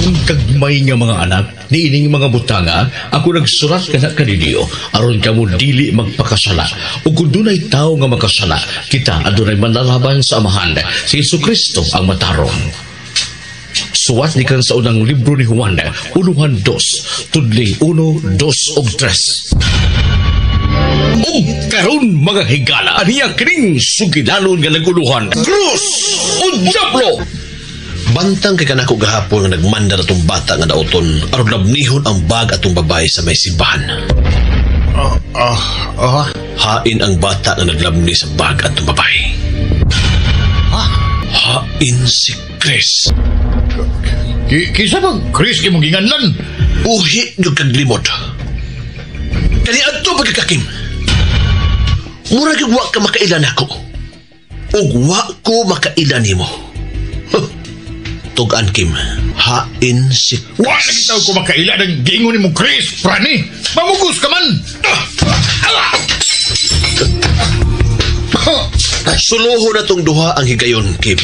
Akong gagmay nga mga anak, niining mga butanga, ako nagsurat kana kaninyo, aron kamo dili magpakasala. Ug kung dunay tawo nga makasala, kita adunay manlalaban sa Amahan, si Jesu Kristo ang matarong. Suwat gikan sa unang libro ni Juan, uluhan 2, tudling 1, 2 ug 3. Ug karon, mga higala, aniya kining sugilanon nga naguluhan, Krus o Diablo! Bantang kay kanako gahapon nga nagmanda na tong bata nga dauton aron labnihon ang bag atong babae sa may simbahan. Hain ang bata nga naglabni sa bag atong babae. Hain si Chris. Kinsa ba Chris imong ginganlan? Uhi gyud kag limod. Kani adto pagkakakim. Mura gyud wa ka makaila nako. Ug wa ko makaila nimo. Huh. Tug-an, Kim. Hain si Chris. Wa lagi taw ko makaila ng giingon nimo Chris, Prani. Mamugos ka man. Suluho na tong duha ang higayon, Kim.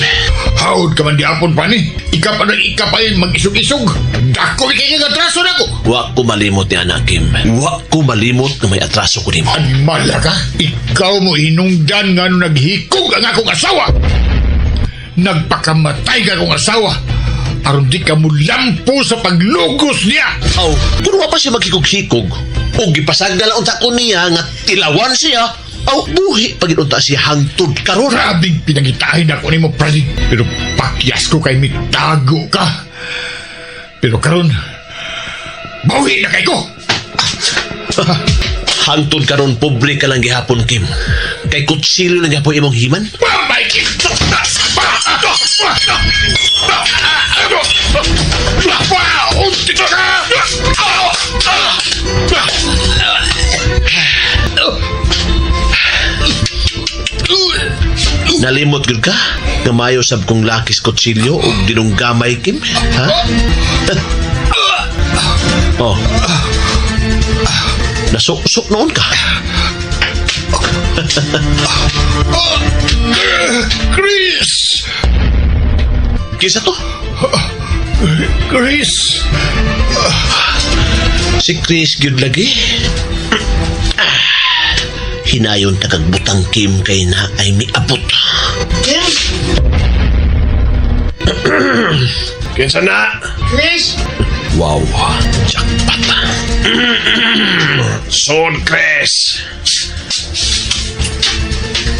Hawd ka man diapon, Prani. Ikap ang ikap ay mag-isog-isog. Dako kay nga atraso nako. Wa ko malimot ni anak, Kim. Wa ko malimot nga may atraso ko nimo. Animal ka. Ikaw mo hinungdan nga no naghikog ang akong asawa. Nagpakamatay ka akong asawa aron di ka mulampo sa paglugos niya. Aw, kung wa pa siya maghikog-hikog, o gipasagdala unta ko niya nga tilawan siya, aw, buhi pagid unta siya hangtod karon. Grabing pinangitahin ako nimo, Prani. Pero pakyas ko kay mitago ka. Pero karon, buhi na kay ko. Hangtod karon publika lang gihapon, Kim. Kay kutsilyo lang gihapon imong himan. Pamay Nalimot gud ka? Nga mayo sab kong lakis kutsilyo ug dinunggamay, Kim? Ha? Oh. Nasuksok noon ka. Chris! Kinsa to? Chris! Si Chris gyud lagi. Hinayon ta kag butang, Kim, kay na ay miabot. Kim? Kinsa na? Chris! Wow, jackpot. Son Chris.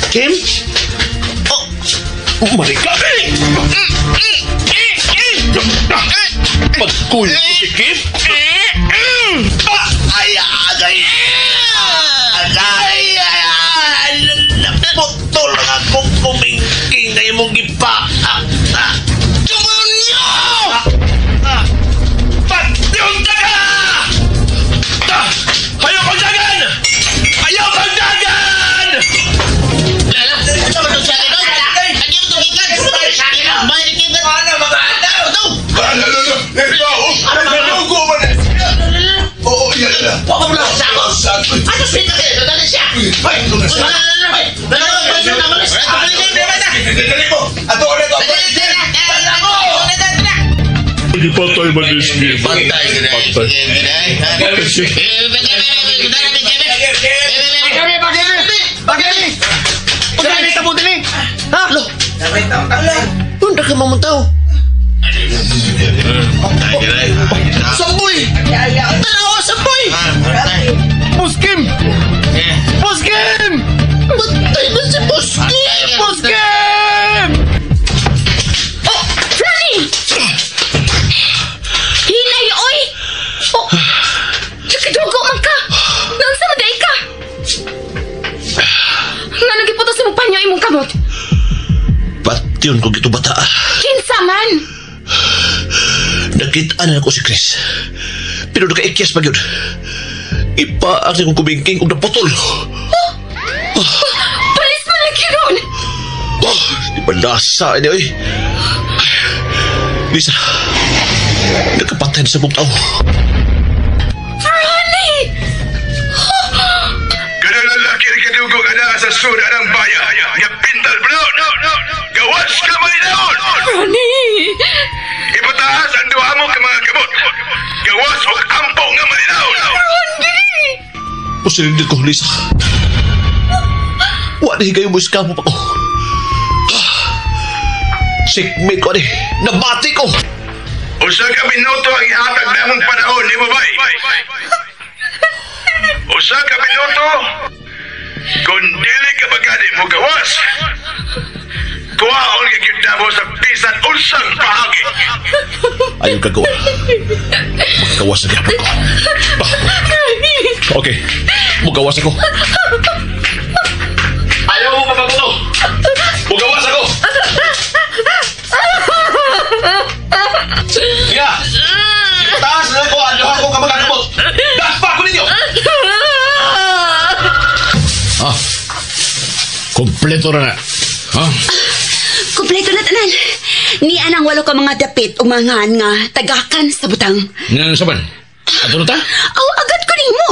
Kim? Oh, marika. Magkuyo ko si Kim. Ay, agay. Agay, ay, naputol ang akong kumingking na imong gipa. Demonyo! Patyon ka ka! Ayaw kong dagan! Ayaw kong dagan! Patay man this game. Patay. Unta ka mamuntaw? Samboy! Tanawa, samboy! Buskim! Buskim! Patay na si Buskim! Buskim! Oh, Franny! Hinay, oy! Oh, nakadugo man ka! Naunsa man day ka? Nga nang giputos sa mong panyo imong kamot? Patyon ko gito bata. Kinsa man? Nakita na ako si Chris. Pero nakaikyas pa yun. Ipaak niya kong kumingking og naputol. Palis man lagi ron! Oh, di ba nasa ini, oy? Lisa, nakapatay na sa mong tao. Franny! Kada lalaki rin kadugo ka na sa suda ng bayan. Nga pintal bro. Gawas ka may naon. Franny! Ipataas ang duha mo kay mga Musirindit ko, Lisa. Wa na higayon mo iskapo pa ko. Sikmit ko ni. Nabati ko. Usa ka minuto ang ihatag namong panahon nimo bay. Usa ka minuto. Kung dili ka magani mo gawas. Kuhaon ka gyud namo sa bisan unsang paagi. Ayaw ka gawa. Makagawas na gyapon ko. Okay. Mugawas ako. Ayaw mo mapabuto. Mugawas ako. Sige. Taas na ko. Ayaw ako ka magkakamot. Daspa ako ninyo. Ah. Kompleto na na. Ha? Kompleto na tanan. Ni anang walo ka mga dapit umangan nga tagakan sa butang. Nga saban? Ato na ta? Aw, agad ko nimo.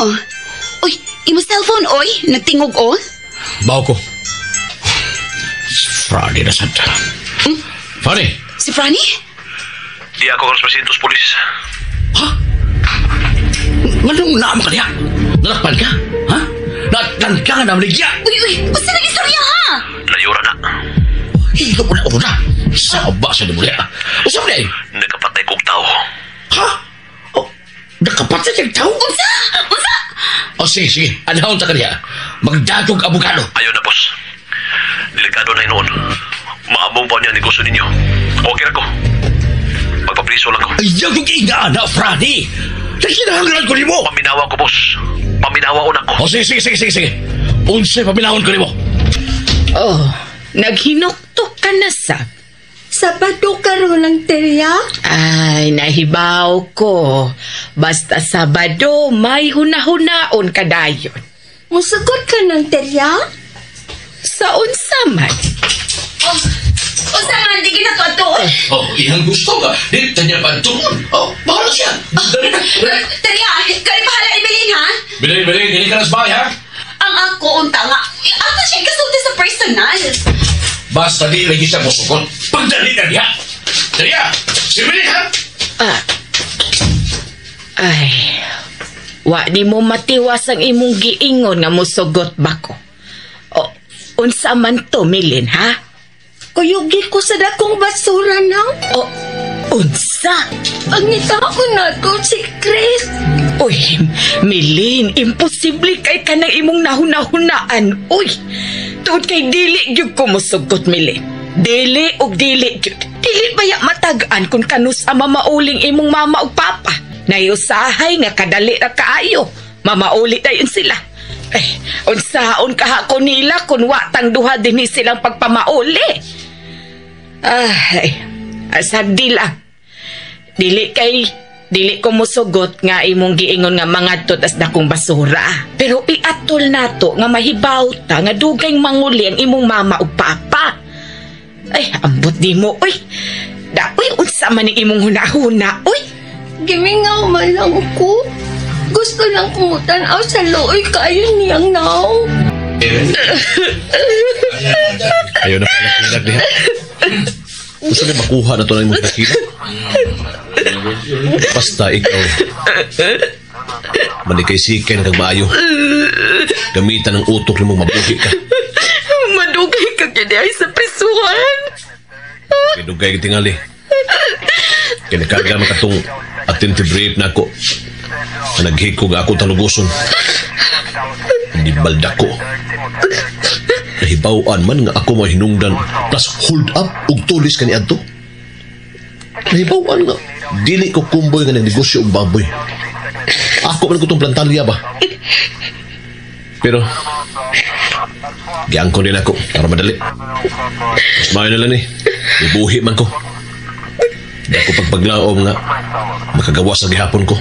Uy, imo cellphone oy, nagtingog o. Bawo ko. Friday na sad. Fanny. Si Franny? Di ako karos presintos pulis. Ha? Nganong naam ka niya? Nalakpan ka? Ha? Natlan ka nga namaligya? Uy, uy, basta nang istorya ha? Layura na. Higo mo na una. Saba sa nimulia. Usap na eh. Nagkapatay kong tao. Ha? Oh, nakapatay kang tao? Unsa? Unsa? Oh, sige, sige. Anahon ta ka niya. Magdagog abogado. Ayaw na, boss. Delikado na inoon. Maamong pa niya ang negosyo ninyo. Okay na ko. Magpapriso lang ko. Ayaw kong inga na, Franny. Nakinahanglan ko nimo. Paminawa ko, boss. Paminawa ko na ko. Oh, sige, sige, sige, sige, sige. Unsay paminawon ko nimo. Oh, naghinuktok ka na sa. Sabado karon ang terya? Ay, nahibaw ko. Basta Sabado, may hunahunaon ka dayon. Musagot ka ng terya? Sa unsa man? Oh, unsa man, di ginato-ato. Oh, iyang gusto ka. Di tanya pagtungod. Oh, bahala siya. Dali na. Terya, kayo bahala ibilin ha? Bilin, bilin. Hindi ka na sa bahay, ha? Ang ako, unta nga. Ako siya kasulti sa personal. Basta di lagi siya musukot. Pagdali na niya. Terya, si Bilin, ha? Ah. Ay, wa di mo matiwas ang imong giingon nga musugot ba ko? O, unsa man to, Milin, ha? Kuyugi ko sa dakong basura na. O, unsa? Ang itaon na ko si Chris. Uy, Milin, imposible kay kanang imong nahunahunaan. Uy, tuod kay dili gyud ko musugot, Milin. Dili og dili gyud. Dili baya matag-an kung kanus ang mamauling imong mama ug papa. Nayusahay nga kadali ra kaayo. Mamauli dayon sila. Eh, unsaon kahako nila kung wa tang duha dinhi silang pagpamauli. Ay, asag di lang. Dili kay, dili ko musugot nga imong giingon nga mangadto tas dakong basura. Pero iatol nato nga mahibaw ta nga dugay manguli ang imong mama ug papa. Ay, ambot di mo, uy. Da, uy, unsa man ning imong hunahuna, uy. Gimingaw man lang ko. Gusto lang kumutan-aw sa looy kayo niyang naong. Ayaw na pala kilag diha. Gusto niya makuha na ito ng imong nakila. Basta ikaw. Manikay-sikay na kagmaayo. Gamitan ang utok nimong mabuhi ka. Madugay ka kini ay sa prisuhan. Kay dugay tingali. Kinakarga makatong attentive rape na ako. Naghikog ako talugoson. Hindi balda ko. Nahibaw-an man nga ako mahinungdan plus hold up ug tulis kani adto. Nahibaw-an nga dili ko kumboy nga nagnegosyo og baboy. Ako man ko tong plantalya ba. Pero giangkon din ako para madali. Mas maayo na lang ni. Ibuhi man ko. Di ako pagpaglaom nga makagawa sa gihapon ko.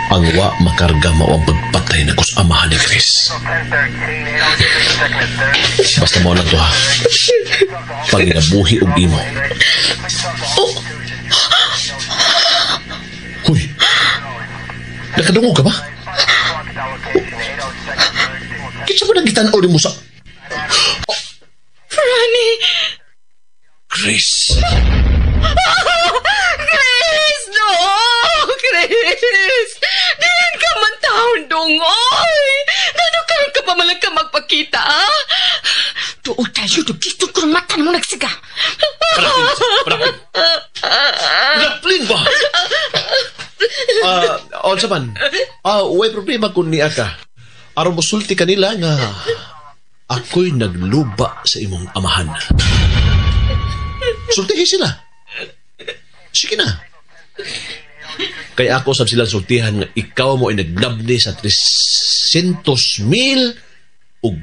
Ang wa makarga mao ang pagpatay na kus amahan ni Chris. Basta mo lang to ha. Panginabuhi og imo. Oh. Huy. Nakadungog ka ba? Kinsa ba nagkitan-aw nimo sa... Oh. Franny! Chris! Chris, no! dong, oy! Ngano karon ka pa man lang ka magpakita, ha? Tuod kayo, dugito ko ng mata mo nagsiga. Palapin. Palapin ba? Unsa man? Way problema kung niya ka. Aron mosulti kanila nga ako'y nagluba sa imong amahan. Sultihi sila. Sige na. Kaya ako sab silang sultihan nga ikaw mo ay naglabni sa 300,000 ug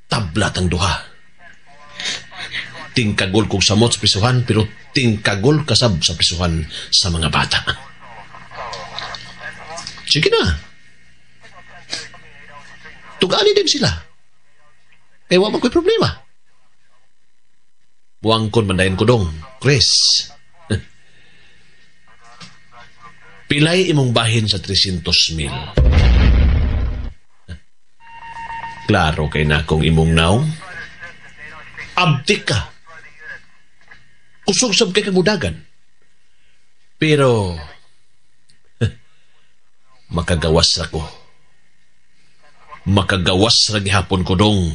tabla tang duha. Tingkagol kog samot sa prisuhan pero tingkagol kasab sa prisuhan sa mga bata. Sige na. Tugani din sila. Kaya wa man ko'y problema. Buangkon man dayon ko dong, Chris. Pilay imong bahin sa 300,000. Klaro kay na kung imong naong. Abdik ka. Kusog sab kay kagudagan. Pero makagawas ra ko. Makagawas ra gihapon ko dong.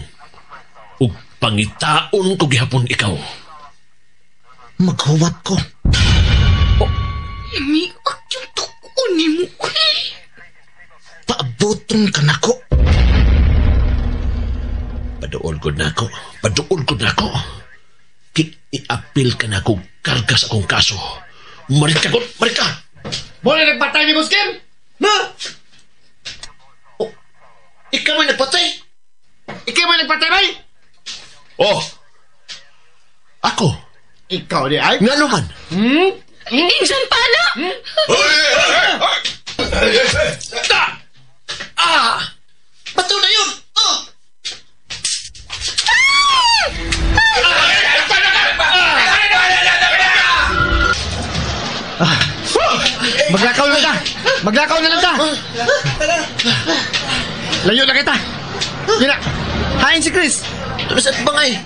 Ug pangitaon ko gihapon ikaw. Maghuwat ko. Lamiag yung tukon ni mo. Paabuton ka na ko. Paduol ko na ako. Paduol ko na ako. Iapil ka na akong karga sa akong kaso. Marika ko! Marika! Muna nagpatay ni Boss Kim? Na? Oh, ikaw may nagpatay? Ikaw may nagpatay, bay? Oh! Ako? Ikaw di ay? Nga naman? Hmm? Insan pa na! Ah! Bato na yun! Oh! Maglakaw na ta! Maglakaw na lang ta! Layo na kita! Yun na! Hain si Chris! Tulos at bangay!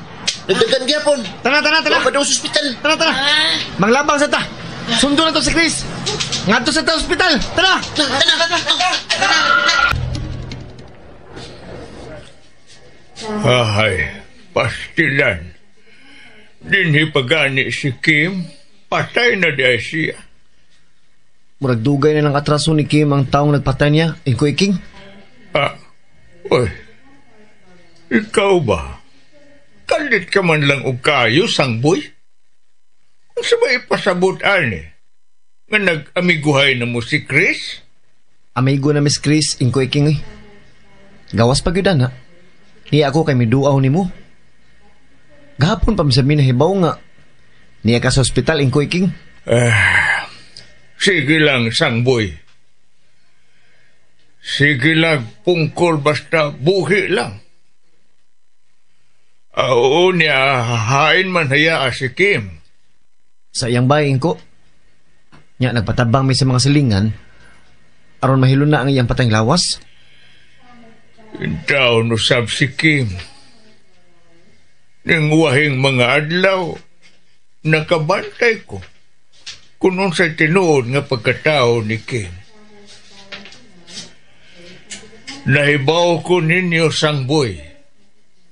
Nagdagan gyapon! Tara, tara, tara! Wa pa daw sa ospital! Tara, tara! Manglabang sa ta! Sundo na to si Chris! Ngadto sa ta ospital! Tara! Ahay, pastilan. Dinhi pagani si Kim, patay na di ay siya. Murag dugay na lang atraso ni Kim ang taong nagpatay niya, Ingko Iking. Ah, oy, ikaw ba? Kalit ka man lang og kayo, sangboy? Kung sa ba ipasabot, ani? Nga nag-amiguhay na mo si Chris? Amigo na Miss Chris, Ingko Iking eh. Gawas pa gyud ana. Niya ako kay miduaw nimo. Gahapon pa mi nahibaw nga. Niya ka sa ospital, Ingko Iking. Sige lang, sangboy. Sige lang, pungkol basta buhi lang. Oo niya, hain man haya si Kim. Sa iyang bahay, Ingko. Nya nagpatabang mi sa mga silingan aron mahilo na ang iyang patayng lawas. Intaw no sab si Kim. Ning wahing mga adlaw, nakabantay ko kung unsay tinuod nga pagkatao ni Kim. Nahibaw ko ninyo sangboy.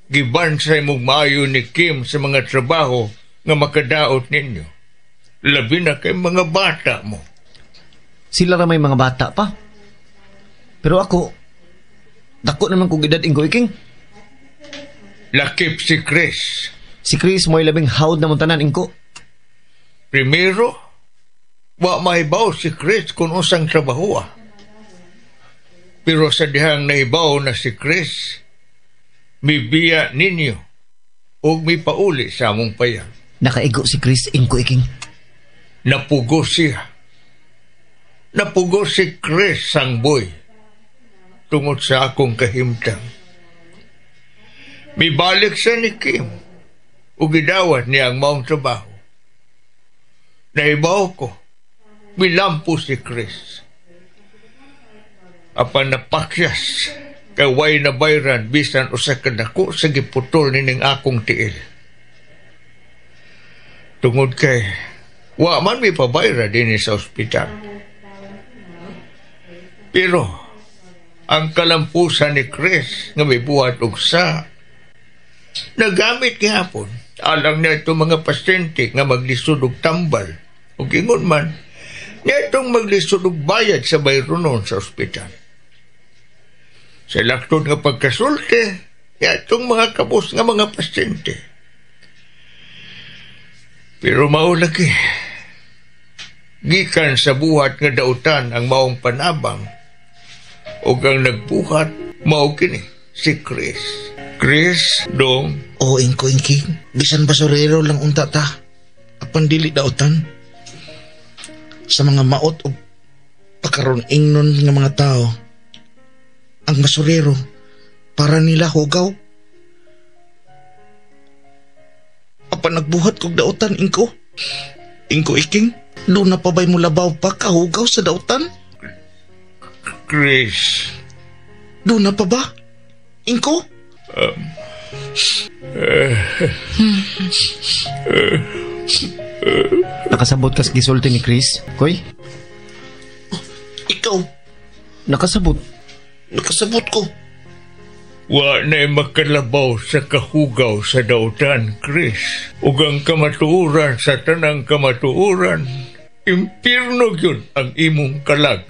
Gibansay mong maayo ni Kim sa mga trabaho nga makadaot ninyo. Labi na kay mga bata mo. Sila ra may mga bata pa. Pero ako, dako naman kong edad, Ingko Iking. Lakip si Chris. Si Chris mo'y labing hawd na mong tanan, Ingko. Primero, wa mahibaw si Chris kung unsang trabaho. Pero sa dihang nahibaw na si Chris, mibiya ninyo ug mipauli sa among payag. Nakaigo si Chris, Ingko Iking. Napugo siya. Napugo si Chris sangboy tungod sa akong kahimtang. Mibalik siya ni Kim ug gidawat niya ang maong trabaho. Nahibaw ko, milampo si Chris. Apan napakyas, kay way na bayran bisan usa ka dako sa giputol nining akong tiil. Tungod kay wa man mi pabayra dinhi sa ospital. Pero Ang kalampusan ni Chris nga may buhat og sa. Nagamit gihapon alang na itong mga pasyente nga maglisod og tambal. Ug ingon man, niadtong maglisod og bayad sa bayronon sa ospital. Sa laktod nga pagkasulti, niadtong mga kabus nga mga pasyente. Pero mao lagi, gikan sa buhat nga dautan ang maong panabang, ug ang nagbuhat mao kini si Chris. Chris, dong. O, ingko ingking, bisan basurero lang unta ta. Apan dili dautan. Sa mga maot o pakaron ingnon nga mga tao, ang basurero para nila hugaw. Apan nagbuhat kog dautan, ingko. Ingko iking, doon na pa ba'y mulabaw pa kahugaw sa dautan? Chris. Doon na pa ba? Ingko? Nakasabot kas gisulti ni Chris, Koy? Oh, ikaw? Nakasabot. Nakasabot ko. Wa na'y makalabaw sa kahugaw sa dautan, Chris. Ug ang kamatuoran sa tanang kamatuoran, impirno gyud ang imong kalag.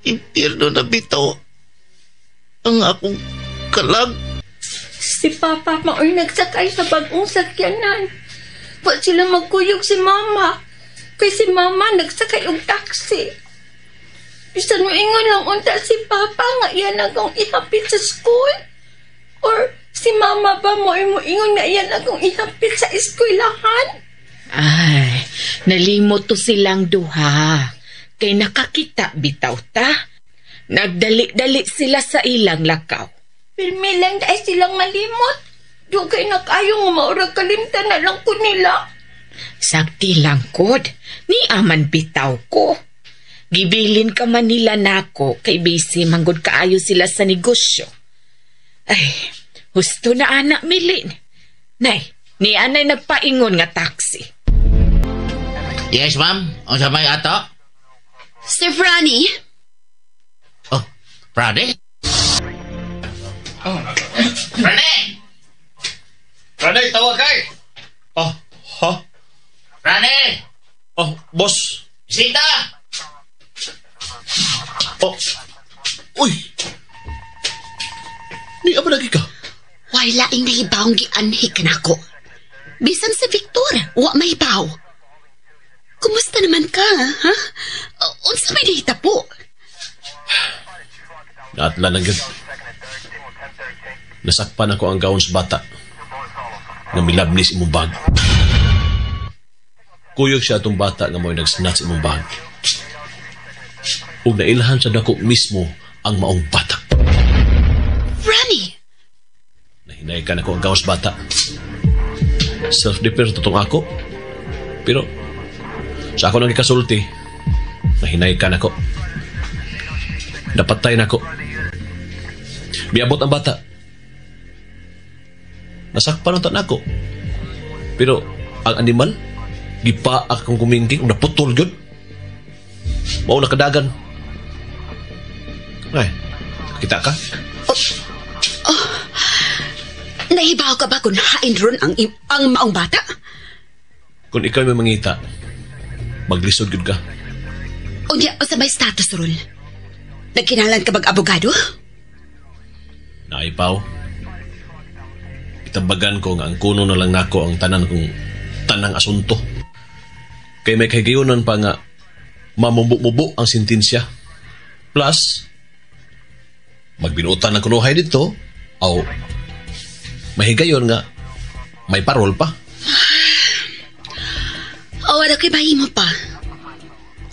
Impirno na bitaw ang akong kalag. Si Papa mao'y nagsakay sa bagong sakyanan. Wa sila magkuyog si Mama. Kay si Mama nagsakay og taxi. Bisan moingon lang unta si Papa nga iyan akong ihapit sa school. Or si Mama ba mo'y moingon nga iyan akong ihapit sa eskwelahan? Ay, nalimot to silang duha. Kay nakakita bitaw ta. Nagdali-dali sila sa ilang lakaw. Pirmi lang dahil silang malimot. Dugay na kayo nga maurag kalimtan na lang ko nila. Sakti lang kod. Ni aman bitaw ko. Gibilin ka man nila nako kay busy manggod kaayo sila sa negosyo. Ay, husto na anak Milin. Nay, ni anay nagpaingon nga taxi. Yes, ma'am. Unsa may ato? Sir Franny. Oh, Franny? Oh. Franny! Franny, tawag kay! Oh, ha? Franny! Oh, boss. Bisita! Oh. Uy! Ni apa lagi ka? Way laing nahibawng gianhi ka nako. Bisan si Victor, wa mahibaw. Kumusta naman ka, ha? Unsa may nahitabo? Naatla lang yun. Nasakpan ako ang gawon sa bata nga milabnis imong bag. Kuyog siya atong bata nga mo'y nagsnatch imong bag. Ug nailhan sa dako mismo ang maong bata. Franny! Nahinay ka na ko ang gawon sa bata. Self-defense totoong ako. Pero sa ako nang ikasulti, nahinay ka na ko. Napatay na ko. Miabot ang bata. Nasakpan ang tanak ko. Pero ang animal, gipa akong kumingking, naputol yun. Mao nakadagan. Ay, kita ka? Oh, nahibaw ka ba kung hain ron ang maong bata? Kung ikaw may mangita, maglisod gud ka. Unya, sa may status ron? Nagkinalan ka bag abogado? Naipaw. Itambagan ko nga ang kuno na lang nako ang tanan kong tanang asunto. Kay may kahigayunan pa nga mamumubo ang sentensya. Plus, magbinutan ang kunuhay dito, o mahigayon nga may parol pa. O, wala ko'y bahimo pa.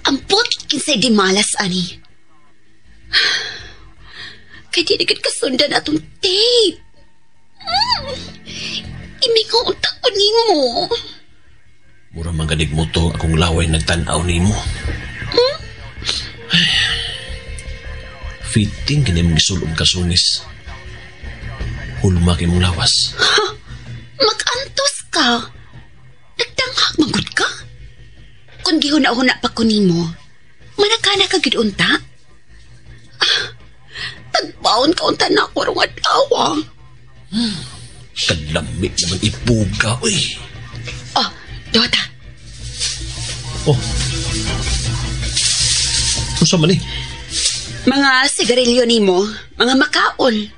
Ampot kinsay di malas, ani. Kay di na kasundan atong tape. Imingo unta ko nimo. Mura man ganig mo to akong laway nagtan-aw nimo. Ay, fitting kini mong gisulom kasunis. Hulma kay mong lawas. Ha? Mag-antos ka. Nagdanghak manggod ka. Kung gihuna-huna pa ko nimo, Manakana ka gid unta. Tagbaon ka unta na ako rong adlaw. Kalamit naman ipuga, uy. Oh, Dota. Oh. Unsa man ni? Mga sigarilyo nimo, mga makaon.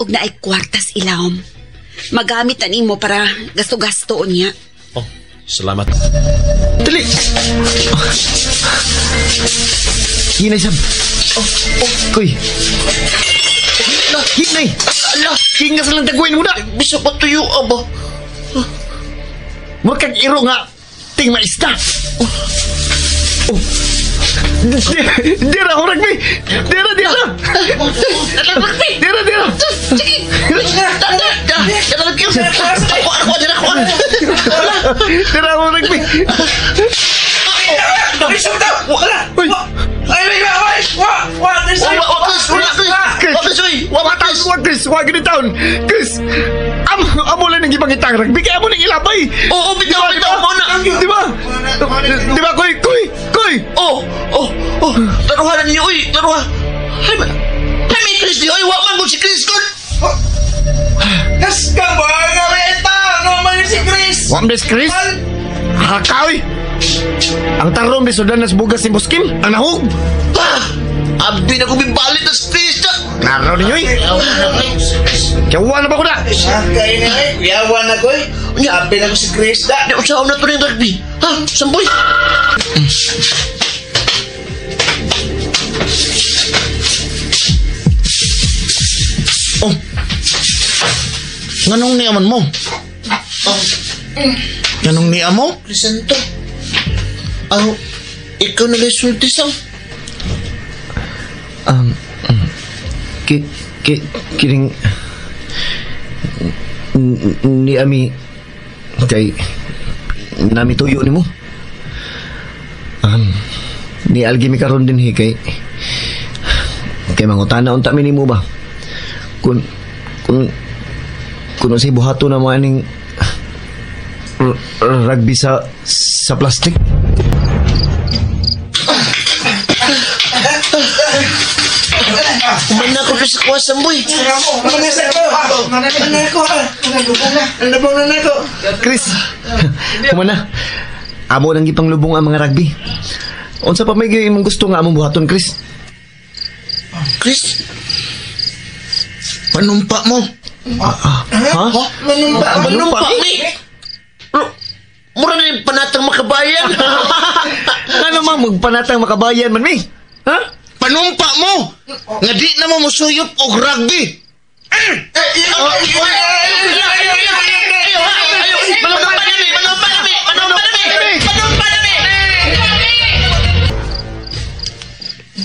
Ug naay kwartas ilawom. Magamit na nimo para gasto-gasto niya. Oh, salamat. Dali! Hinay, Sam. Oh, oh. Kuy. Hinay! Ala! Hingas lang tagwain mo na! Bisa pa tuyo, aba. Huwag kang iro nga! Ting maista! Oh. Oh. Dira, hurag mi! Dira, dira! Dira, dira! Sige! Dira, hurag mi! Chris! Amo lang ang ibang itang rugby kaya amo nang ilabay! Oo, bitaw, bitaw mo na! Di ba? Di ba, kuy, kuy, kuy! Oh, oh, oh! Taruha na ninyo, uy! Taruha! Ay, may Chris di, uy! Wa man si Chris, kun! Kas ka ba? Nga may nga man si Chris! Wa man si Chris? Hakaw, uy! Ang tarong di sudan nas bugas ni Buskim, ang nahog! Ah! Abdi na ko bibalit na si Chris, da! Klaro ninyo, eh! Yawa na ba ko na? Kaya na, eh! Yawa na ko, eh! Abi na ko si Chris, da! Di, usahaw na to ng rugby! Ha? Samboy! Oh! Nganong niyaman mo? Oh. Nganong niya mo? Crisanto. Aw, ikaw na lang sulti, Sam. Kining ni ami kay nami tuyo nimo. Ni algi mi karon din hi kay mangutana unta mi nimo ba? Kun unsay buhaton na mo aning rugby sa plastic. Kumana ko sa kuwasan, boy. Chris, kumana. Amo nang gipanglubong ang mga rugby. Unsa pa may imong gusto nga among buhaton, Chris? Chris? Panumpa mo. Ha? Manumpa, manumpa mi. Mura na yung panatang makabayan. Ano man magpanatang makabayan man mi? Ha? Panumpa mo! Nga di na mo musuyop og rugby!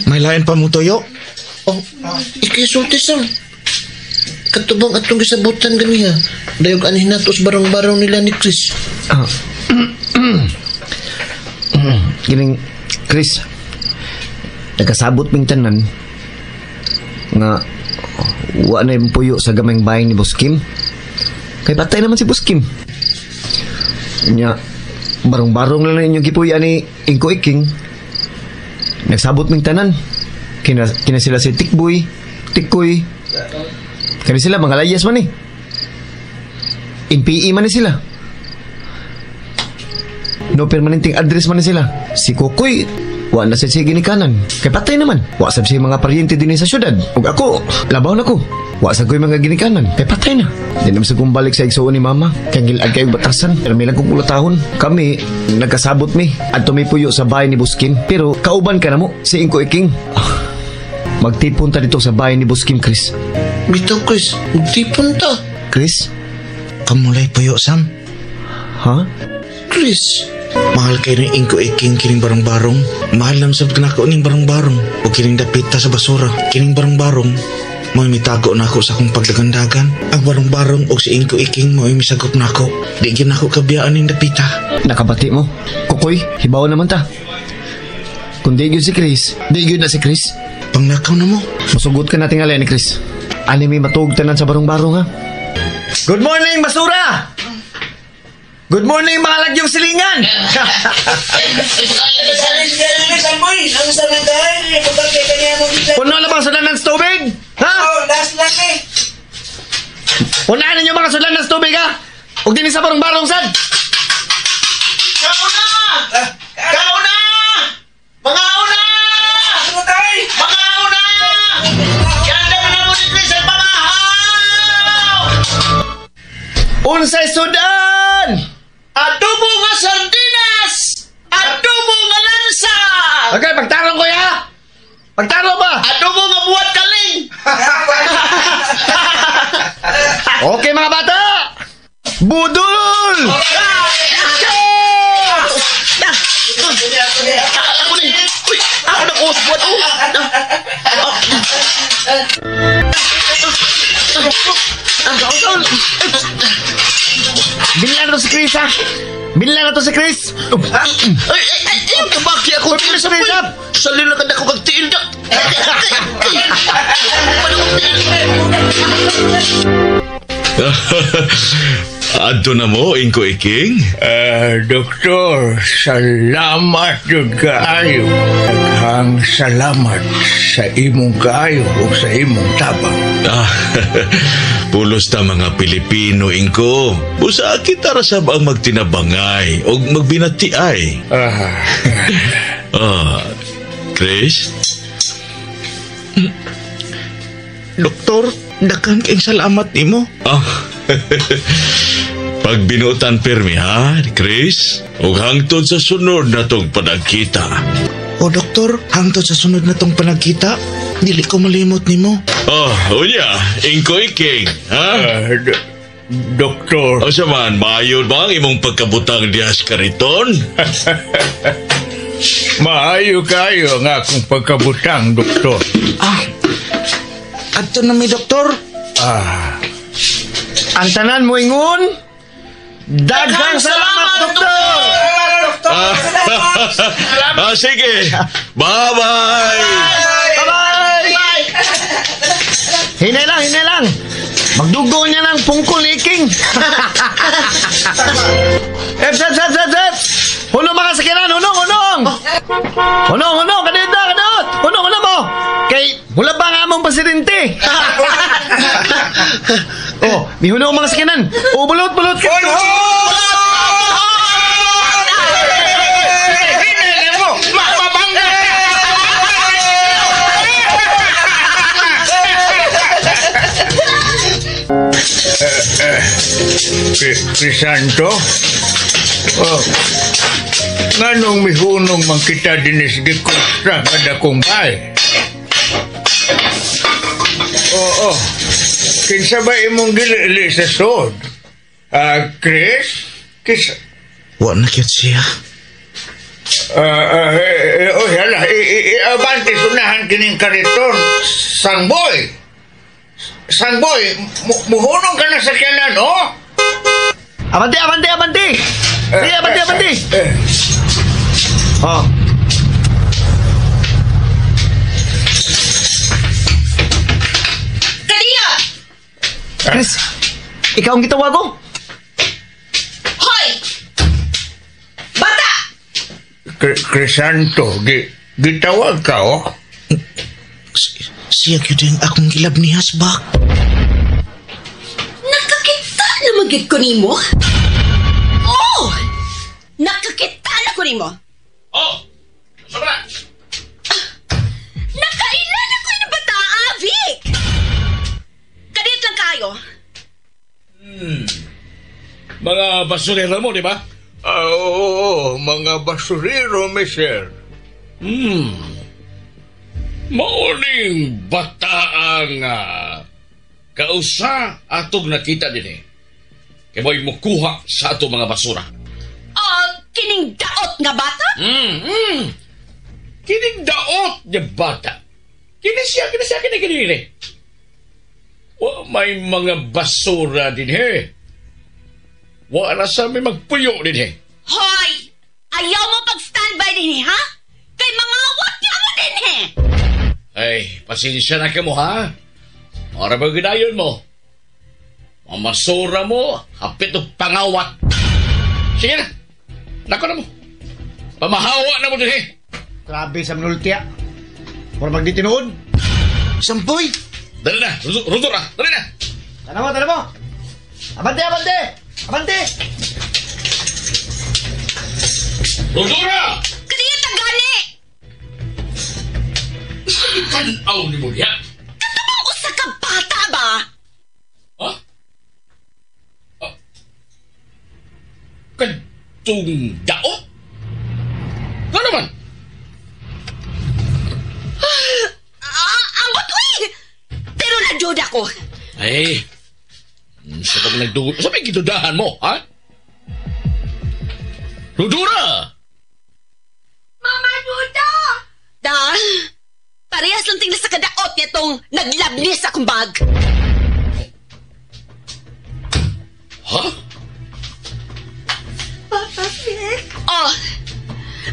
May lain pa mo toyo? Oh, ikisulti Sam. Katubang atong gisabutan ganiha. Dayog anhin nato sa barong-barong nila ni Chris. Gining Chris, nagkasabot ming tanan nga wa na yung puyo sa gamayng bahay ni Boss Kim. Kay patay naman si Boss Kim. Nya, barong-barong lang na inyong gipuya ni Ingko Iking. Nagsabot ming tanan. Kina sila si Tikboy, Tikoy. Kani sila mga layas man eh. NPE man eh sila. No permanenteng address man eh sila. Si Kokoy, wa na sa siya ginikanan. Kay patay naman. Wa sab siya mga paryente din sa syudad. Ug ako, labaw na ko. Wa sa ko'y mga ginikanan. Kay patay na. Di naman sa kong balik sa igsuon ni mama. Kay gilag kayo batasan. Pero may lang kong ulatahon. Kami, nagkasabot mi. At tumipuyo sa bahay ni Buskim. Pero kauban ka na mo, si Ingko Iking. Magtipon ta dito sa bahay ni Buskim, Chris. Bitaw, Chris. Magtipon ta. Chris? Kamulay puyo, Sam. Ha? Chris? Mahal kayo ng Ingko Iking kining barong-barong. Mahal lang sab kanako ning barong-barong. O kining dapita sa basura. Kining barong-barong, mo'y mitago na ako sa akong pagdagandagan. Ang barong-barong o si Ingko Iking mo'y misagop na ako. Di gyud nako kabiyaan ning dapita. Nakabati mo. Kukoy, hibaw naman ta. Kung di gyud si Chris, di gyud na si Chris. Pangnakaw na mo. Masugot ka nating alay ni Chris. Ani may matuog tanan sa barong-barong ha. Good morning, basura! Good morning mga lagyong silingan. Puno na ba sudan ng tubig? Ha? Oh, last lang eh. Unahan ninyo mga sudan ng tubig ha? Ug dinhi sa barong-barong sad. Kauna! Kauna! Mga una! Mga una! Yanda na mo ni Chris ang pangahaw! Unsay sudan? Adobo nga sardinas! Adobo nga lansa! Okay, pagtarong ko ya. Pagtarong ba? Adobo nga buhat kaling! Okay mga bata. Budol! Ako ni! Uy! Ako na kusbot! Binlan na to si Chris ha. Binlan na to si Chris. Ay! Ay! Ay! Ay! Kabaki ako! Chris, ha? Salin na kada ko kag tiil na! Adto na mo, Ingko Iking. Doktor, salamat jud kaayo. Daghang salamat sa imong kaayo ug sa imong tabang. Pulos ta mga Pilipino, Ingko. Busa kita ra sab ang magtinabangay og magbinatiay. Chris? Doktor, daghan kayong salamat nimo. Pagbinutan pirmi ha, Chris? Ug hangtod sa sunod na tong panagkita. O doktor, hangtod sa sunod na tong panagkita, dili ko malimot nimo. Oh, unya, Ingko Iking, ha? Doktor. O siya man, maayo ba ang imong pagkabutang diha sa kariton? Maayo kayo ang akong pagkabutang, doktor. Adto na mi, doktor. Ang tanan mo ingon. Daghang salamat, doktor. Sige. Bye-bye. Bye-bye. Hinay lang, hinay lang. Magdugo niya ng pungkol iking. Eps, eps, eps, eps, eps. Hunong mga sakyanan, hunong, hunong. Hunong, hunong, kadiyot na, kadiyot. Hunong, hunong mo. Kay, wala ba nga among presidente? Oh, may hunong mga sakyanan. Oh, bulot, bulot. Crisanto? Oh, nganong mihunong man kita dinis gikonstruct nga dakong bay? Oo, kinsa ba imong gilili sa sod? Chris? Kis... Wa na kyud siya. Oh, hala, abante sunahan kining kariton. Sangboy! Sangboy, muhunong ka na sa kanan, oh? Abante, abante, abante! Sige, abante, abante! Oh. Kadiya! Chris, ikaw ang gitawag ko? Hoy! Bata! Crisanto, gitawag ka, oh? Siya gyud ang akong gilab ni Hasbak. Nakakita na magyud ko nimo? Oh! Nakakita na ko nimo. Oh! Sobra! Nakailan ako yung bata, Vic! Kadit lang kayo. Mga basurero mo, di ba? Oo, mga basurero, mister. Mauning bataang kausa atong nakita din eh. Kaya mo'y mukuha sa atong mga basura. Oh, kining daot nga bata? Kining daot nga bata. Kini siya, kini siya, kini kini. Wa may mga basura din eh. Wa na sa may magpuyo din eh. Hoy! Ayaw mo pag-standby din eh, ha? Kay mga awat niya mo din eh! Ay, pasensya na ka mo, ha? Para ba ginayon mo? Mamasura mo, hapit og pangawat. Sige na. Nako na mo. Pamahawa na mo dinhi. Grabe sa manultiya. Mura magditinuod. Samboy! Dali na. Rudura. Dali na. Tanaw mo, tanaw mo. Abante, abante! Abante! Rudura! Kaniya tagani! Tanaw ni mo niya. Katumang usa ka bata ba? Ha? Kadtong dao? Nga naman? Ambot, uy! Pero naduda ko. Ay, sa pag nagduda, sa may gidudahan mo, ha? Rudura! Mama Duda! Da, parehas lang tingnan sa kadaot nitong naglabnis akong bag. Ha? Papa Vic? Oh,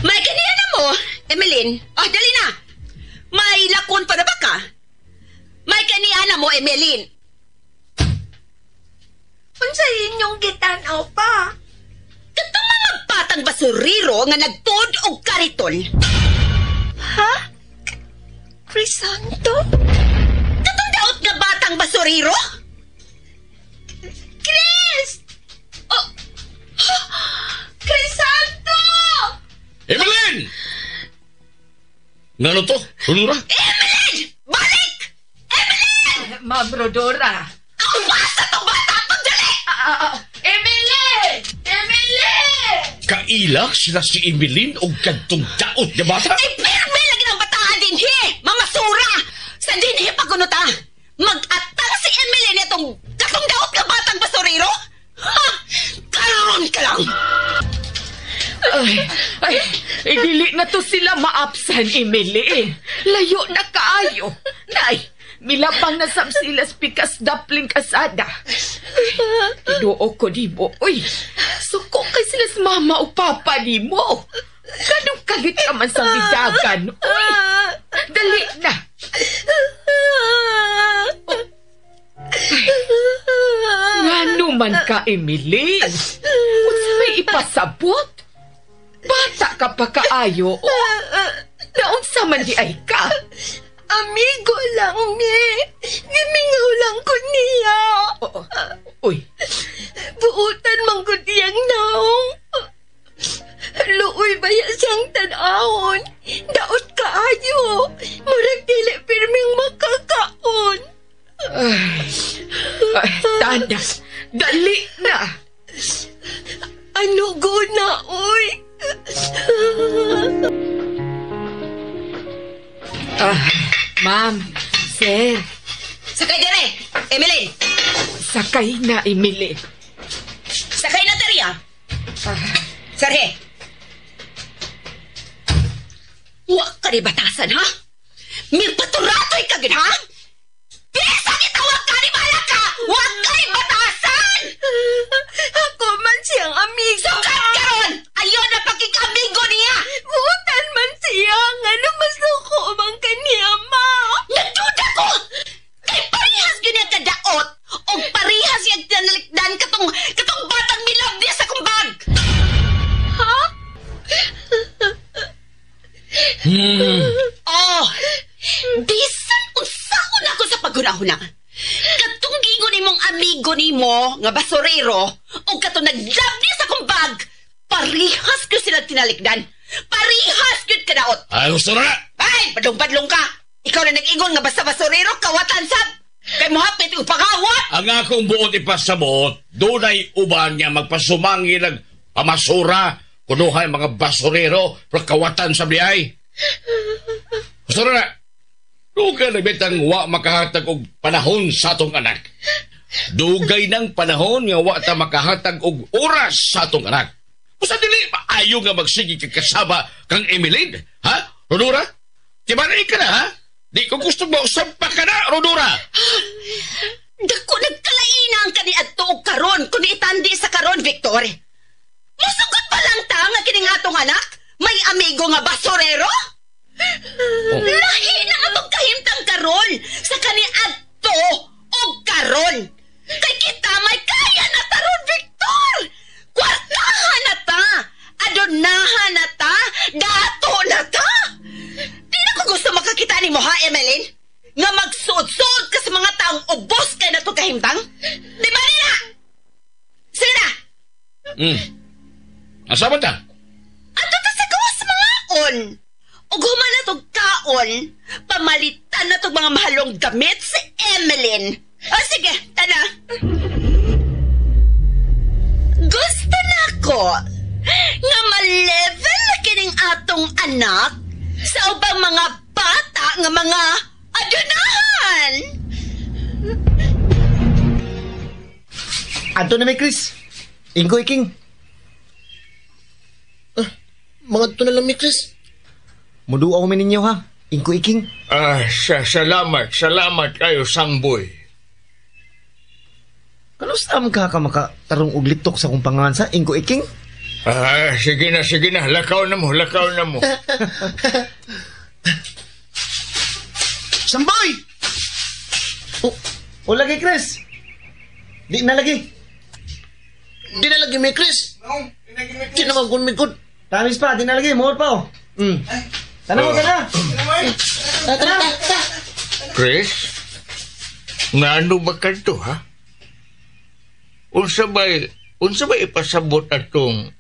may kaniya na mo, Emeline. Oh, dali na. May lakon pa na ba ka? May kaniya na mo, Emeline. Unsa inyong gitan-aw pa? Katong mga batang basuriro nga nagtuod og kariton. Ha? Crisanto? Katong daot nga batang basuriro? Chris! Oh! Crisanto! Emeline! Ngano to? Rudura? Emeline! Balik! Emeline! Ma'am Rodora. Ako basta tong bata! Pagdali! Emeline! Emeline! Kaila sila si Emeline o kadtong daot nga bata? Ay, pirmi lagi ng bataan din, he! Mamasura! Sa dinhi pagunot, ha? Mag-atang si Emeline itong katong daot nga batang basurero? Ha! Karoon ka lang! Ay, ay, dili na to sila maapsan, Emily. Layo na kaayo. Nay, milabang na sab sila pikas dapling kasada. Tinuo ko di mo. Uy, suko kay sila sa mama o papa ni mo. Ganong kalit ka man sa bidagan. Uy, dali na. Oh. Ay, ngano man ka, Emily? Unsa may ipasabot? Bata ka pa kaayo. Oh. Naunsa man di ay ka? Amigo lang ni. Gimingaw lang ko niya. Oo. Uy. Buutan man ko diyang naong. Luoy ba ya siyang tan-awon? Daot kaayo. Murag dili pirming makakaon. Ay, Tana, dali na. Ano go na, uy? Ma'am, sir. Sakay dire, Emeline. Sakay na, Emily. Sakay na, Teria. Sarhe. Wa ka ni batasan, ha? Mirpaturatoy ka gid, ha? Bisa kita wa ka ni malaka! Wa kay batasan! Ako man siyang amigo. Sukat karon! Ayon na pagkikamigo niya! Buutan man siya nga namasuko man kaniya, ma. Nagduda ko! Kay parehas gyud niya kadaot o parehas niya tinalikdan katong batang milab niya sa kumbag! Ha? Oh! Bisan unsaon ako sa paghuna-huna. Katong giingon nimong amigo nimo nga basurero o katong naglab niya sa kumbag, parehas gyud sila tinalikdan. Parehas gyud kadaot. Ay, gusto na! Ay, badlong-badlong ka! Ikaw na nag-ingon nga basta basurero, kawatan sab! Kay mohapit og pagawat! Ang akong buot ipasabot, dunay uban nga magpasumangil ang pamasura, kunuhay mga basurero, pero kawatan sa biyay. Gusto na! Dugay na bitang wa makahatag og panahon sa atong anak. Dugay ng panahon nga wa ta makahatag og oras sa atong anak. Usa dili maayo nga magsige kag kasaba kang Emeline, ha? Rodora? Timanay ka na, ha? Di ko gusto mo usampa ka na, Rodora. Dako nagkalaina ang kaniadto og karon kun itandi sa karon, Victor. Musugot pa lang ta nga kining atong anak may amigo nga basurero? Oh. Lahi na atong kahimtang karon sa kaniadto og karon. Kay kita may kaya na taron, Victor. Kwartahan na Asa man ta? Ato ta sa gawas mga on. Ug human na tog kaon, pamalitan na tog mga mahalong gamit si Emeline. O sige, tana. Gusto na ko nga ma-level na kining atong anak sa ubang mga bata nga mga adunahan. Adto na may Chris. Ingko iking. Mga to na lang mi Chris. Muduaw mi ninyo ha. Ingko iking. Salamat. Salamat kayo, Sangboy. Kanusta man ka makatarong og litok sa kong pangalan sa Ingko iking? Sige na, sige na. Lakaw na mo, lakaw na mo. Samboy! O lagi, Chris. Di na lagi. Di na lagi, may Chris. Di na maggun-migod. Tamis pa, di na lagi. Muhol pa, oh. Tana mo, tana. Tana. Chris, ngano ba ka to, ha? Unsa ba ipasabot atong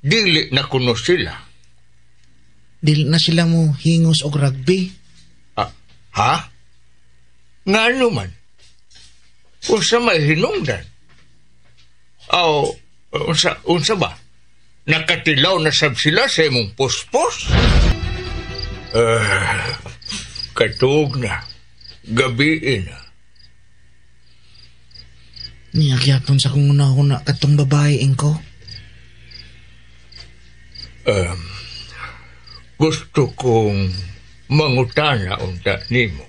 dili na kuno sila? Dili na sila mo hingos og rugby. Ha? Ngano man? Unsa may hinungdan? Aw, unsa ba? Nakatilaw na sab sila sa imong pospos? Katuog na. Gabiin na. Niyagyapon sa kong una-una katong babae, Ingko. Gusto kong mangutana unta nimo.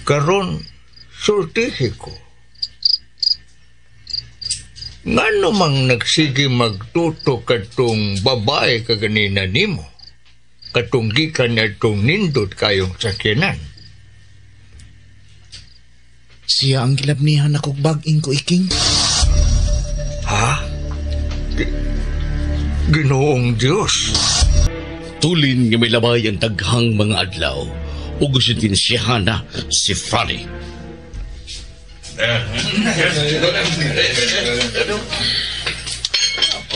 Karon sultihi ko. Ngano mang nagsige magtuto katong babae kaganina nimo? Katong gikan na itong nindot kayong sakyanan. Siya ang gilabnihan akong bag-ing ko, Iking. Ha? Ginoong Diyos. Tulin nga may labay ang daghang mga adlaw. Ug sentensyahan na si Franny.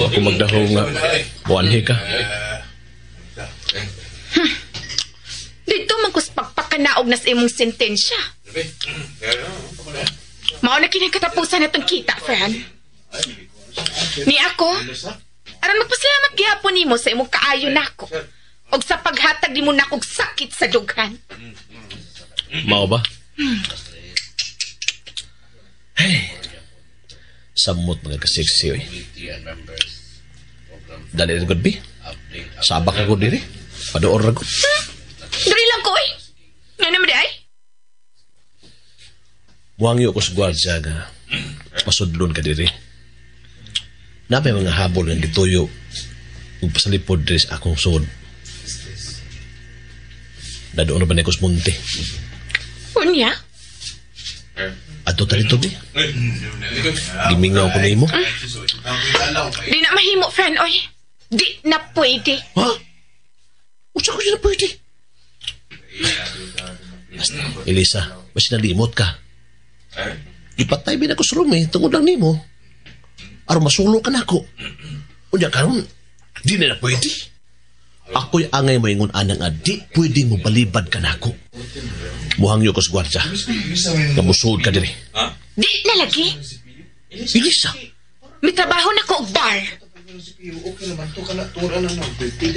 Ako magdaho nga, buwanhe ka. Dito man kus pagpakanaog na sa imong sentensya. Mao na kini katapusan natong kita, Fran. Ni ako, aron magpasalamat gihapon nimo sa imong kaayo nako og sa paghatag nimo nakog sakit sa dughan. Mao ba? Hey. Samot mga kasiksi oy. Dali ra gud bi. Sabak ra gud diri. Paduor ra gud. Diri lang ko oy. Ngano man di ay? Buhangyo ko sa gwardya nga pasudlon ka diri. Napay mga habol nga gituyo ug pasalipod diri sa akong sud. Nadoon na ba ni ko sa munti? Unya? Ato ta dito, bi. Gimingaw ko nimo. Di na mahimo, Fran, oy. Di na pwede. Ha? Unsa ko di na pwede? Basta, Elisa, basta nalimot ka. Ipatay bin ako sa room eh, tungod lang nimo. Aron masulo ka nako. Unya karon, di na pwede. Ako'y angay moingon anang nga di pwede mo balibad ka nako. Muhangyo ko sa gwardya. Kamusod ka diri. Di na lagi. Elisa. May trabaho na ko og bar.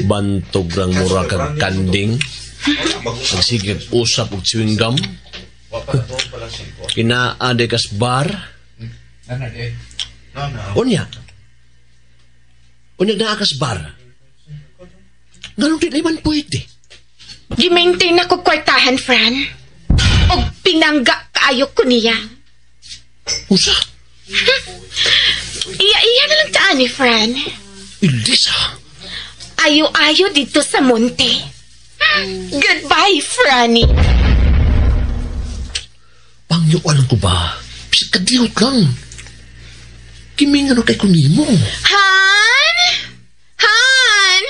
Bantog rang mura kag kanding. Nagsigig usap og chewing gum. Inaade kas bar. Unya. Unya naa kas bar. Nganong di naman pwede? Gi-maintain ako kwartahan, Fran. Og pinangga kaayo ko niya. Usa? Iya-iya na lang taan ni Fran. Elisa! Ayo-ayo dito sa monte. Goodbye, Franny. Pangyuan ko ba? Kadiyot lang. Kimingan kay kunimo. Han! Han!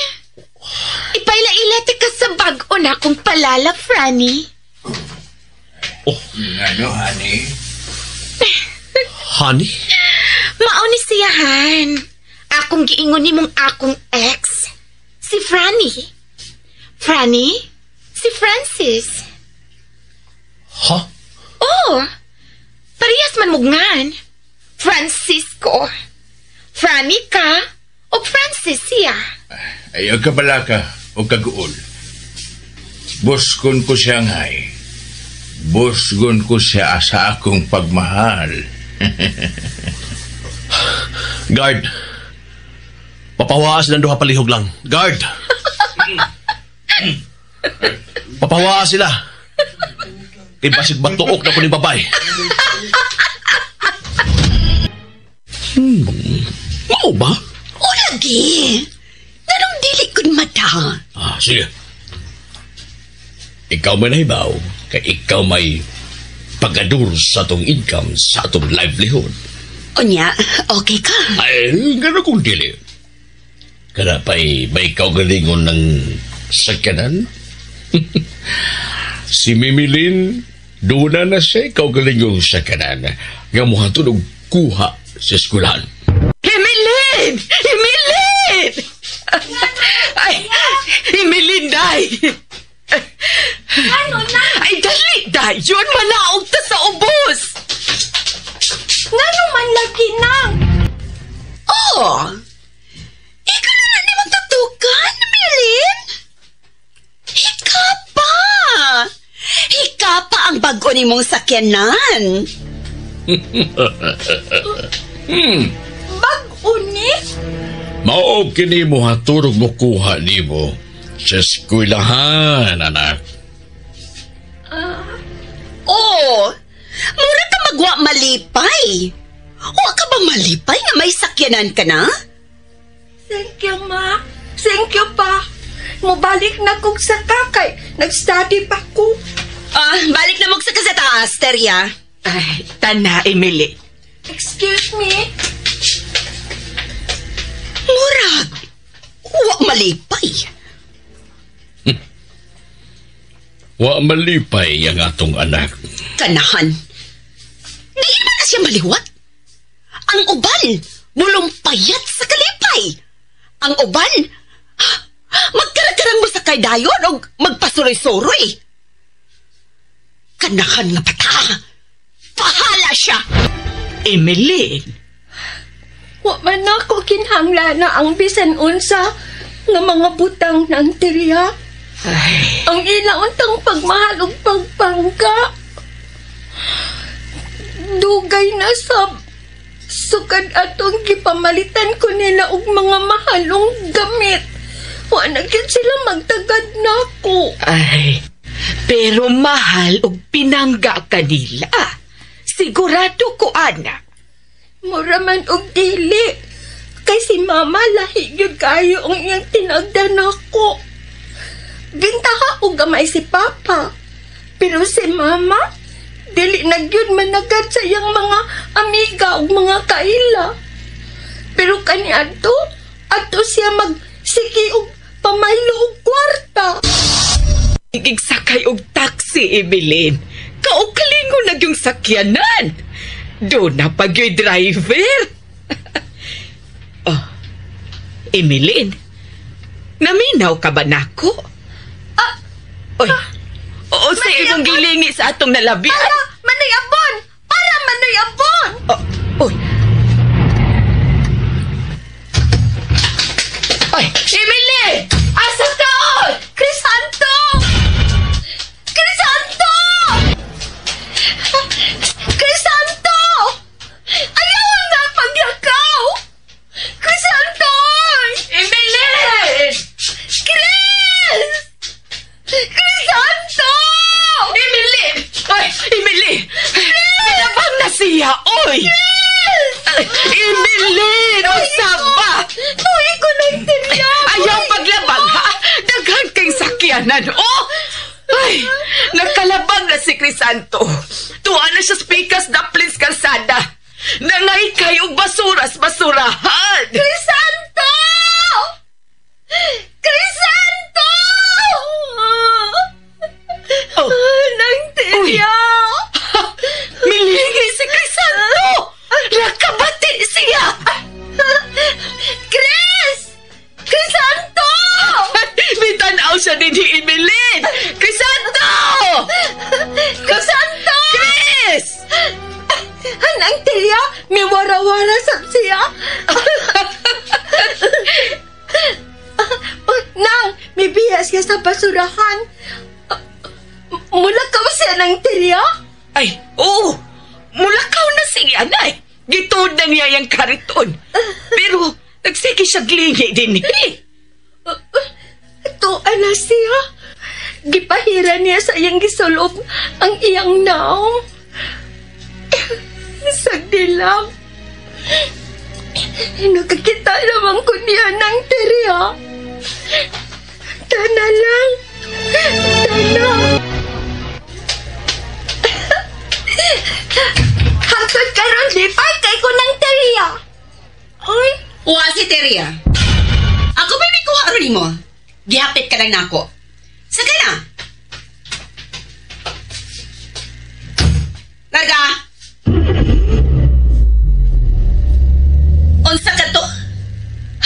Ipaila-ila ka sa bag-o na kong palala, Franny. Oh. Ano, honey? Honey? Mao ni siyahan. Akong giingon nimong akong ex. Si Franny. Franny? Si Francis. Ha? Oh, parehas man mugngan. Francisco. Franny ka o Francis siya. Ayaw ka balaka o kaguol. Buskon ko siya ngay. Busgon ko siya sa akong pagmahal. Guard. Papawaas ng duha palihog lang. Guard. Papawaas sila. Kay basig batuok na ko ni babay. Mao ba? O lagi. Nanong dili kun mata. Ah, sige. Ikaw may nahibaw, kay ikaw may pagadur sa atong income, sa atong livelihood. Unya, okay ka? Ay, gano'n kung dili. Kada pa'y may kaugalingon ng sakyanan. Si Mimilin, doon na siya kaugalingong sakyanan. Nga muha tunog kuha sa eskwelahan. Emilin! Emilin! Ay, Emilin, day! Ano na? Ay, dali, day! Yun, manaog ta sa ubos! Ngano man lagi nang? Oh! Ikaw na lang nimong tutukan, Milin? Hikapa! Hikapa ang bago nimong sakyanan. Bag-o ni? Mao kini mo haturog mo kuha nimo sa eskwelahan, anak. Oh, mura ka magwa malipay. Wa ka ba malipay nga may sakyanan ka na? Thank you, ma. Thank you pa. Mubalik na kog sa kakay. Nag-study pa ko. Ah, balik na mo sa kaseta, Asteria. Ay, tana, Emily. Excuse me. Murag, wa malipay. Wa malipay ang atong anak. Kanahan. Di man na siya maliwat. Ang uban, mulumpayat sa kalipay. Ang uban, magkarakarang mo sa kay dayon o magpasuroy-suroy. Kanahan nga bata. Pahala siya. Emily. Wa man ako kinahanglan na ang bisan unsa nga mga butang ng teriya. Ay. Ang ila untang pagmahal ug pagpangga. Dugay na sab. Sukad atong gipamalitan ko nila og mga mahalong gamit. Wa na gyud sila magtagad nako. Ay, pero mahal og pinangga kanila. Sigurado ko, anak. Mura man og dili. Kay si mama lahi gyud kayo ang iyang tinagdan nako. Bintaha og gamay si papa. Pero si mama, dili na gyud managad sa iyang mga amiga ug mga kaila. Pero kaniadto, adto siya magsiki og pamaylo og kwarta. Igigsakay og taxi, Evelyn. Kaukalingon na yung sakyanan. Doon na pag yung driver. Oh, Emelyn, naminaw ka ba nako? Ah, Oy, oo, sa imong gilingi sa atong nalabian. Para manayabon! Para manayabon! Oh, oy. Oy, Emily! Asa ka? Oy? Crisanto! Crisanto! Crisanto! Ayaw na paglakaw! Crisanto! Emily! Chris! Crisanto! Emily! Oy, Emily! Nilabang na siya, oy! Emily! Unsa ba? Uy, ko na intindihan. Ayaw paglabang, ha? Daghan kay sakyanan, oh! Ay, nakalabang na si Crisanto. Tuwa na siya spikas na please kalsada. Nangay kay og basuras basurahan. Crisanto! Crisanto! Oh. Nang tiya! Milingi si Crisanto! Nakabati siya! nang Terya, may wara-wara sab siya. Nang, may biyas ka sa basurahan. Mulakaw siya ng Terya? Ay, oo. Mulakaw na siya, nay. Gituod na niya yung kariton. Pero, nagsige siya glingi din eh. Tuan na siya. Gipahira niya sa iyang gisulob ang iyang naong. Sagdi lang. Nakakita naman ko niya ng Terya. Tana lang. Tana. Hangtod karon lipay kay ko ng Terya. Oy, Wa si Terya. Ako may mikuha ron nimo. Gihapit ka lang nako. Saka na. Larga. Unsa ka to?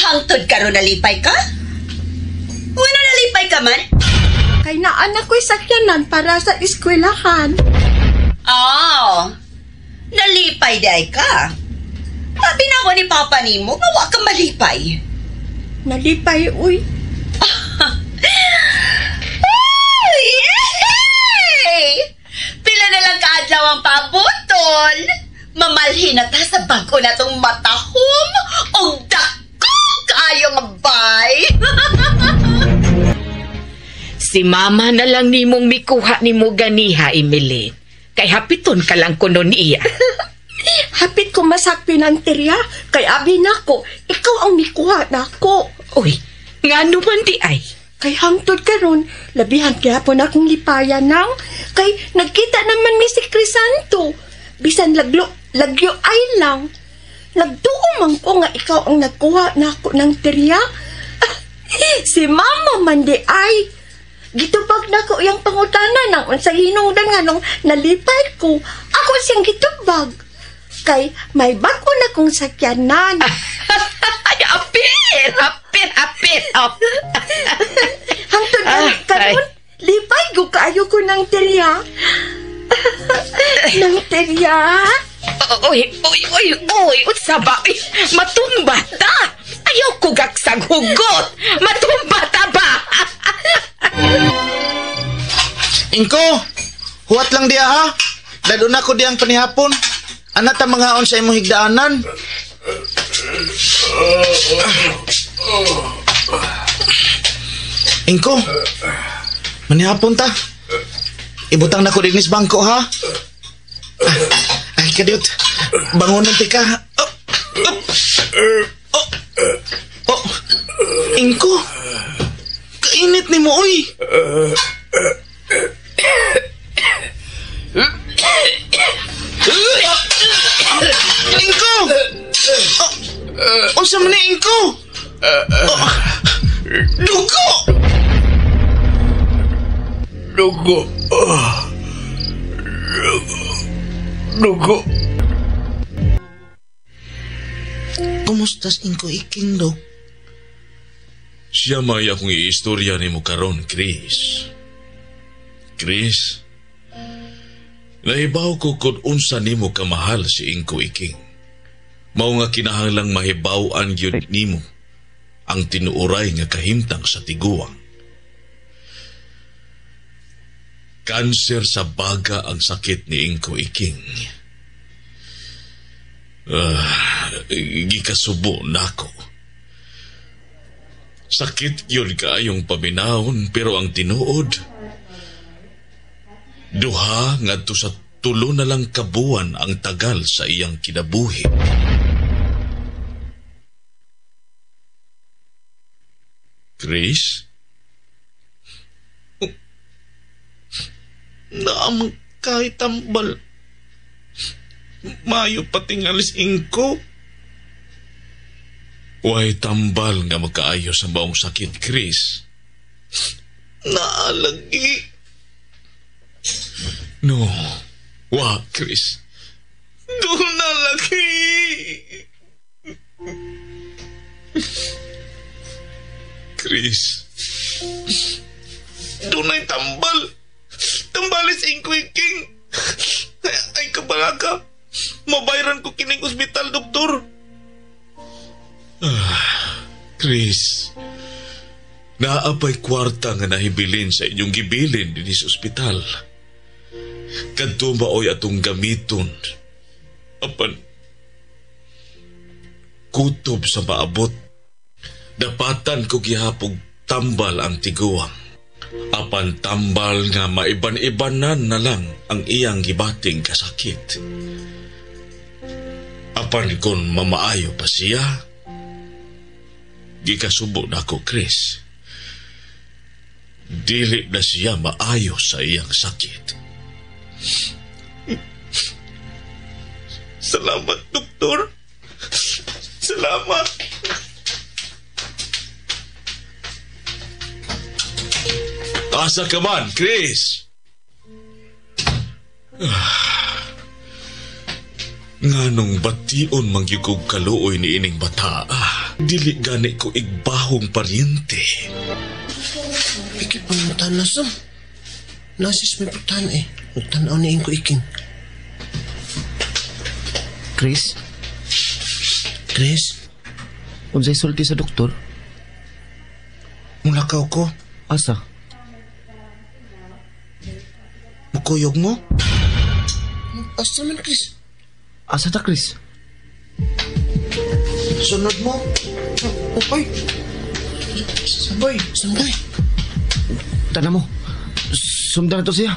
Hangtod karon nalipay ka? Wano nalipay ka man? Kay naanak ko'y sakyanan para sa eskwelahan. Oh, nalipay day ka. Sabi na ako ni Papa nimo, nga wa ka malipay. Nalipay, uy. Yay! Pila na lang kaadlaw ang pabutol. Mamalhin na ta sa bago na tong matahom og dako kaayo nga bay. Si mama na lang nimong mikuha nimo ganiha, Emily. Kay hapiton ka lang kuno niya. Hapit ko masakpi ng Terya. Kay abi nako, ikaw ang mikuha nako. Uy, ngano man di ay? Kay hangtod karon, labihan gyapon akong lipayan nang kay nagkita naman mi si Crisanto. Bisan lagyo ay lang. Nagduo man ko nga ikaw ang nagkuha nako ng Terya. Si mama man di ay. Gitubag nako iyang pangutana nang unsa hinungdan nga nung nalipay ko. Ako siyang gitubag. Kay may bago na kong sakyanan. Ay, apir! Apir! Apir! Oh. Hangtod karon, lipay ko kaayo ko ng Terya. Ng Terya. Oy, oy, oy, oy, unsa ba? Uy, matumba ta! Ayaw ko gaksag hugot! Matumba ta ba? Ingko, huwat lang diya ha. Lalo na ko diyang panihapon. Ana ta mangaon sa imong higdaanan. Ingko, manihapon ta. Ibutang na ko dinis bangko ha. Ay, kadiyot. Bangunan ti ka. Oh, oh, oh, oh. Ingko, kainit ni mo, oy. Ingko! Oh, unsa man ni Ingko? Oh, dugo! Dugo. Dugo. Kumusta Ingko Iking, Dok? Siya may akong iistorya nimo karon, Chris. Chris, nahibaw ko kung unsa nimo kamahal si Ingko Iking. Mao nga kinahanglang mahibaw-an gyud nimo ang tinuoray nga kahimtang sa tiguang. Kanser sa baga ang sakit ni Ingko Iking. Gikasubo nako. Sakit yun kaayong paminahon pero ang tinuod, duha ngadto sa tulo na lang kabuan ang tagal sa iyang kinabuhi. Chris? Naamang kahit tambal. Mayo patingalis Ingko. Way tambal nga makaayo sa maong sakit, Chris. Naalagi. No. Wa, Chris. Doon na lagi. Chris. Doon ay tambal. Tambalis Ingko Iking. Ay kabalaka. Mabayran ko kining ospital, doktor. Chris, naapay kwarta nga nahibilin sa inyong gibilin dinhi sa ospital. Kadto maoy atong gamiton. Apan, kutob sa maabot. Dapatan ko gihapog tambal ang tiguang. Apan tambal nga maiban-ibanan na lang ang iyang gibating kasakit. Apan kung mamaayo pa siya, gikasubo na ko, Chris. Dili na siya maayo sa iyang sakit. Salamat, doktor. Salamat. Asa ka man, Chris? Nganong bation mangyugog kaluoy ni ining bata. Dili gani ko igbahong paryente. Pikit panguntan na sam. Nasis may putan eh. Nagtanaw ni Ingko Iking. Chris? Chris? Unsay sulti sa doktor? Mulakaw ko. Asa? Mukuyog mo? Asa man, Chris? Asa ta, Chris? Sunod mo. Uy! Sabay! Sabay! Tana mo. Sundan na to siya.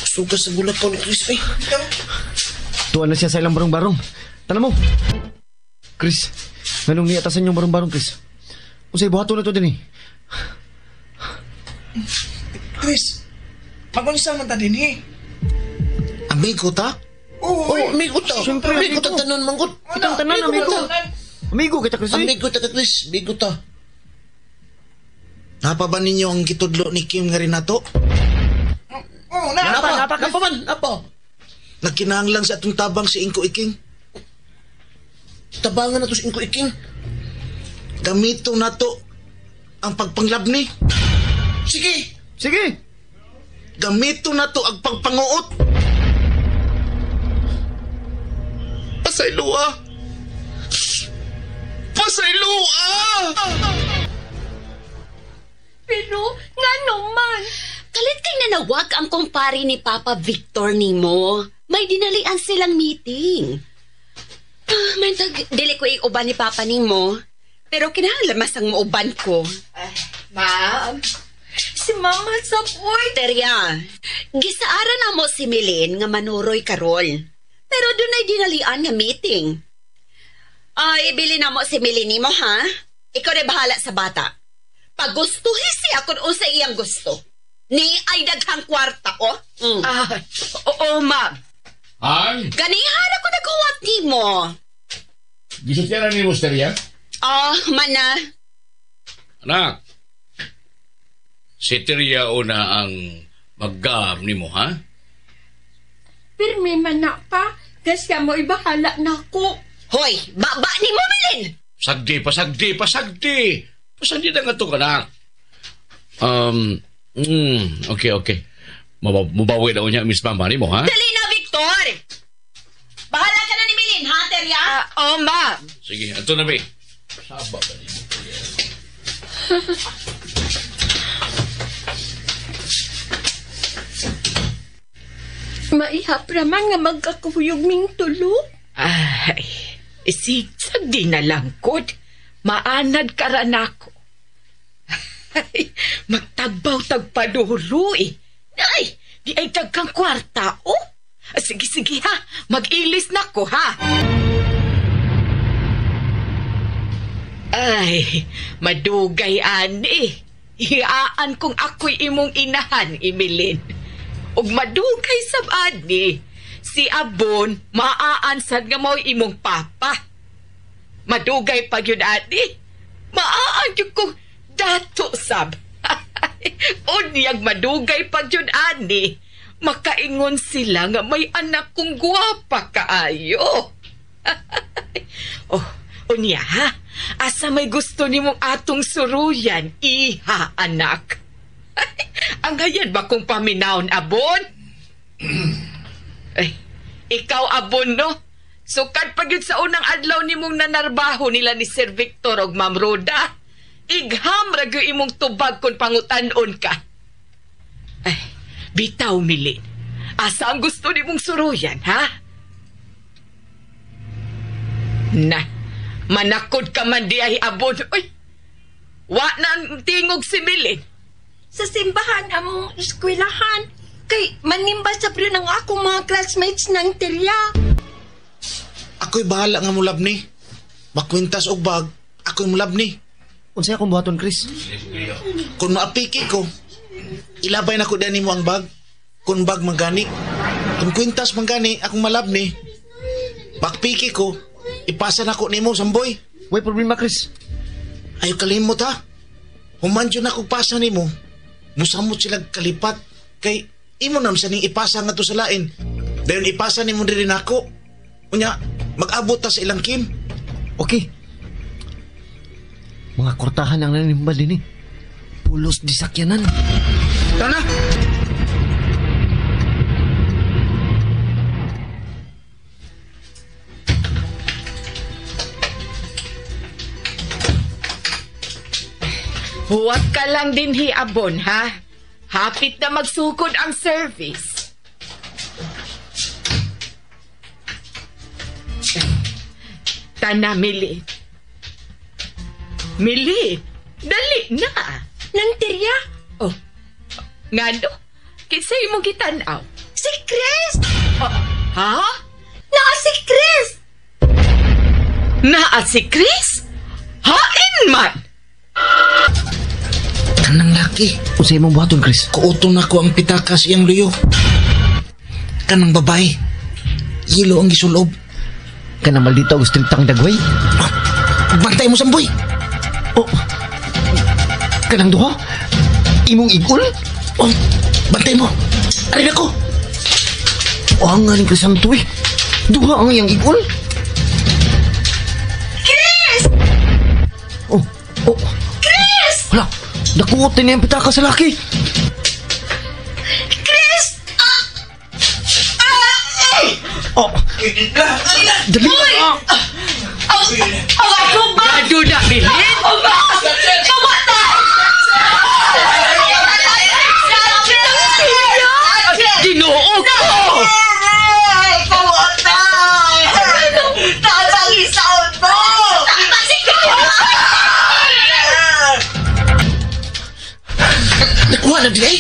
Sugas sa gulat ko ni Chris. Ay! Tuwan na siya sa ilang barong-barong. Tana mo. Chris, nganong niatasan yung barong-barong, Chris? Unsay buhaton na to din eh. Chris, magunsa man ta din eh. Amigo ta? Oo, oh, amigo ta. Siyempre, amigo ta tanan manggut. Kitang tanan, amigo. Amigo kita, Chris. Amigo ta ka, Chris. Amigo ta. Napa ba ninyo ang gitudlo ni Kim nga rin nato? Oo, napa, napa, napa man, napa. Nagkinahanglan sa atong tabang si Ingko Iking. Tabangan na to si Ingko Iking. Gamito nato ang pagpanglabni. Sige. Sige. Gamito nato ang pagpanguot. Pasayloa. Pasayloa! Pero, ngano man? Kalit kay nanawag ang kumpare ni Papa Victor nimo. May dinalian silang meeting. May tag, dili ko iuban ni Papa nimo. Pero kinahanglan mas ang mauban ko. Ma'am, si Mama saboy. Terya, gisaara na mo si Milin nga manuroy karol. Pero dunay dinalian nga meeting. Ay, ibili na mo si Milin nimo, ha? Ikaw na bahala sa bata. Pagustuhi siya kung unsa iyang gusto. Ni ay daghang kwarta, oh. Mm. Oo, ma'am. Ay, Ganihara ko naghuwat nimo. gisultihan ni mo, Terya? Oh, mana. Anak, si Terya una ang maggam nimo, ha? Pirmi man na pa. Kasi mo ibahala na ko. Hoy, baba ni mo, Milin! Sagdi, pasagdi, pasagdi! Pasagdi na nga to, anak. Okay, okay. Mubawi na niya, Miss Mama nimo, ha? Dali na, Victor! Bahala ka na ni Milin, ha, Terya? Oo, ma'am. Sige, ato na, be. Saba ba nimo? Maihap raman nga magkakuyog ming tulo. Ay, sigsag di na lang, kod. Maanad ka ra nako. Ay, magtagbaw tagpaduro eh. Ay, di ay daghang kwarta, oh. Sige, sige ha. Mag-ilis na ko, ha. Ay, madugay ani. Hiaan kung ako'y imong inahan, Emilin. Ug madugay sab ani, si Abon maaansad nga mao'y imong papa. Madugay pag yun ani, maaan yun kong dato sab. Unyag madugay pag yun ani, makaingon sila nga may anak kong guwapa kaayo. Oh, unya ha, asa may gusto nimong atong suruyan, iha anak. Ang hayan ba kong paminawon, Abon? Ay, ikaw, Abon, no? Sukad pa gyud sa unang adlaw nimong nanarbaho nila ni Sir Victor og Ma'am Roda. Igham ra gyud imong tubag kung pangutan-on ka. Ay, bitaw, Milin. Asa ang gusto nimong suruyan, ha? Na, manakod ka man di ay, Abon. Uy, wa na ang tingog si Milin. Sa simbahan among eskwelahan. Kay manimba sa pre ng akong mga classmates ng tilya. Ako'y bahala nga mulabni. Makwintas og bag, ako'y mulabni. Unsay akong buhaton, Chris? Kung maapiki ko, ilabay na ko dani mo ang bag. Kung bag manggani, kung kwintas manggani, akong malabni. Bakpiki ko, ipasa na ko nimo samboy. Way problema, Chris. Ayo kalimot ha. Human jud na kog pasa nimo. Musamot sila kalipat kay imo nam sa ning ipasa nga to sa lain. Dayon ipasa nimo diri nako. Unya, mag-abot ta sa ilang kim. Okay. Mga kortahan ang nanimba din eh. Pulos di sakyanan. Tara na! Huwag ka lang din hiabon, ha? Hapit na magsukod ang service. Tana, Mili. Mili, dali na. Nang tirya? Oh, ngano? Kinsa imong gitanaw? Si Chris! Oh, ha? Naa si Chris! Naa si Chris? Hain man! Kanang laki. Unsay imong buhaton, Chris? Kuuton nako ang pitaka sa iyang luyo. Kanang babae. Yelo ang gisulob. Kanang maldita og stritang dagway. Bantay mo samboy. Oh. Kanang duha? Imong igul? Oh, bantay mo. Ari nako. Oh, ang galing Crisanto eh. Duha ang iyang igul. Chris! Oh, oh. Chris! Hala, nakuot din niya ang pitaka sa laki. Chris! Oh. Dali na. Ang ako ba? Gado na, Bilin! Kamata! Ginoo ko! Kamata! Tatang isaon mo! Nakuha na di ay.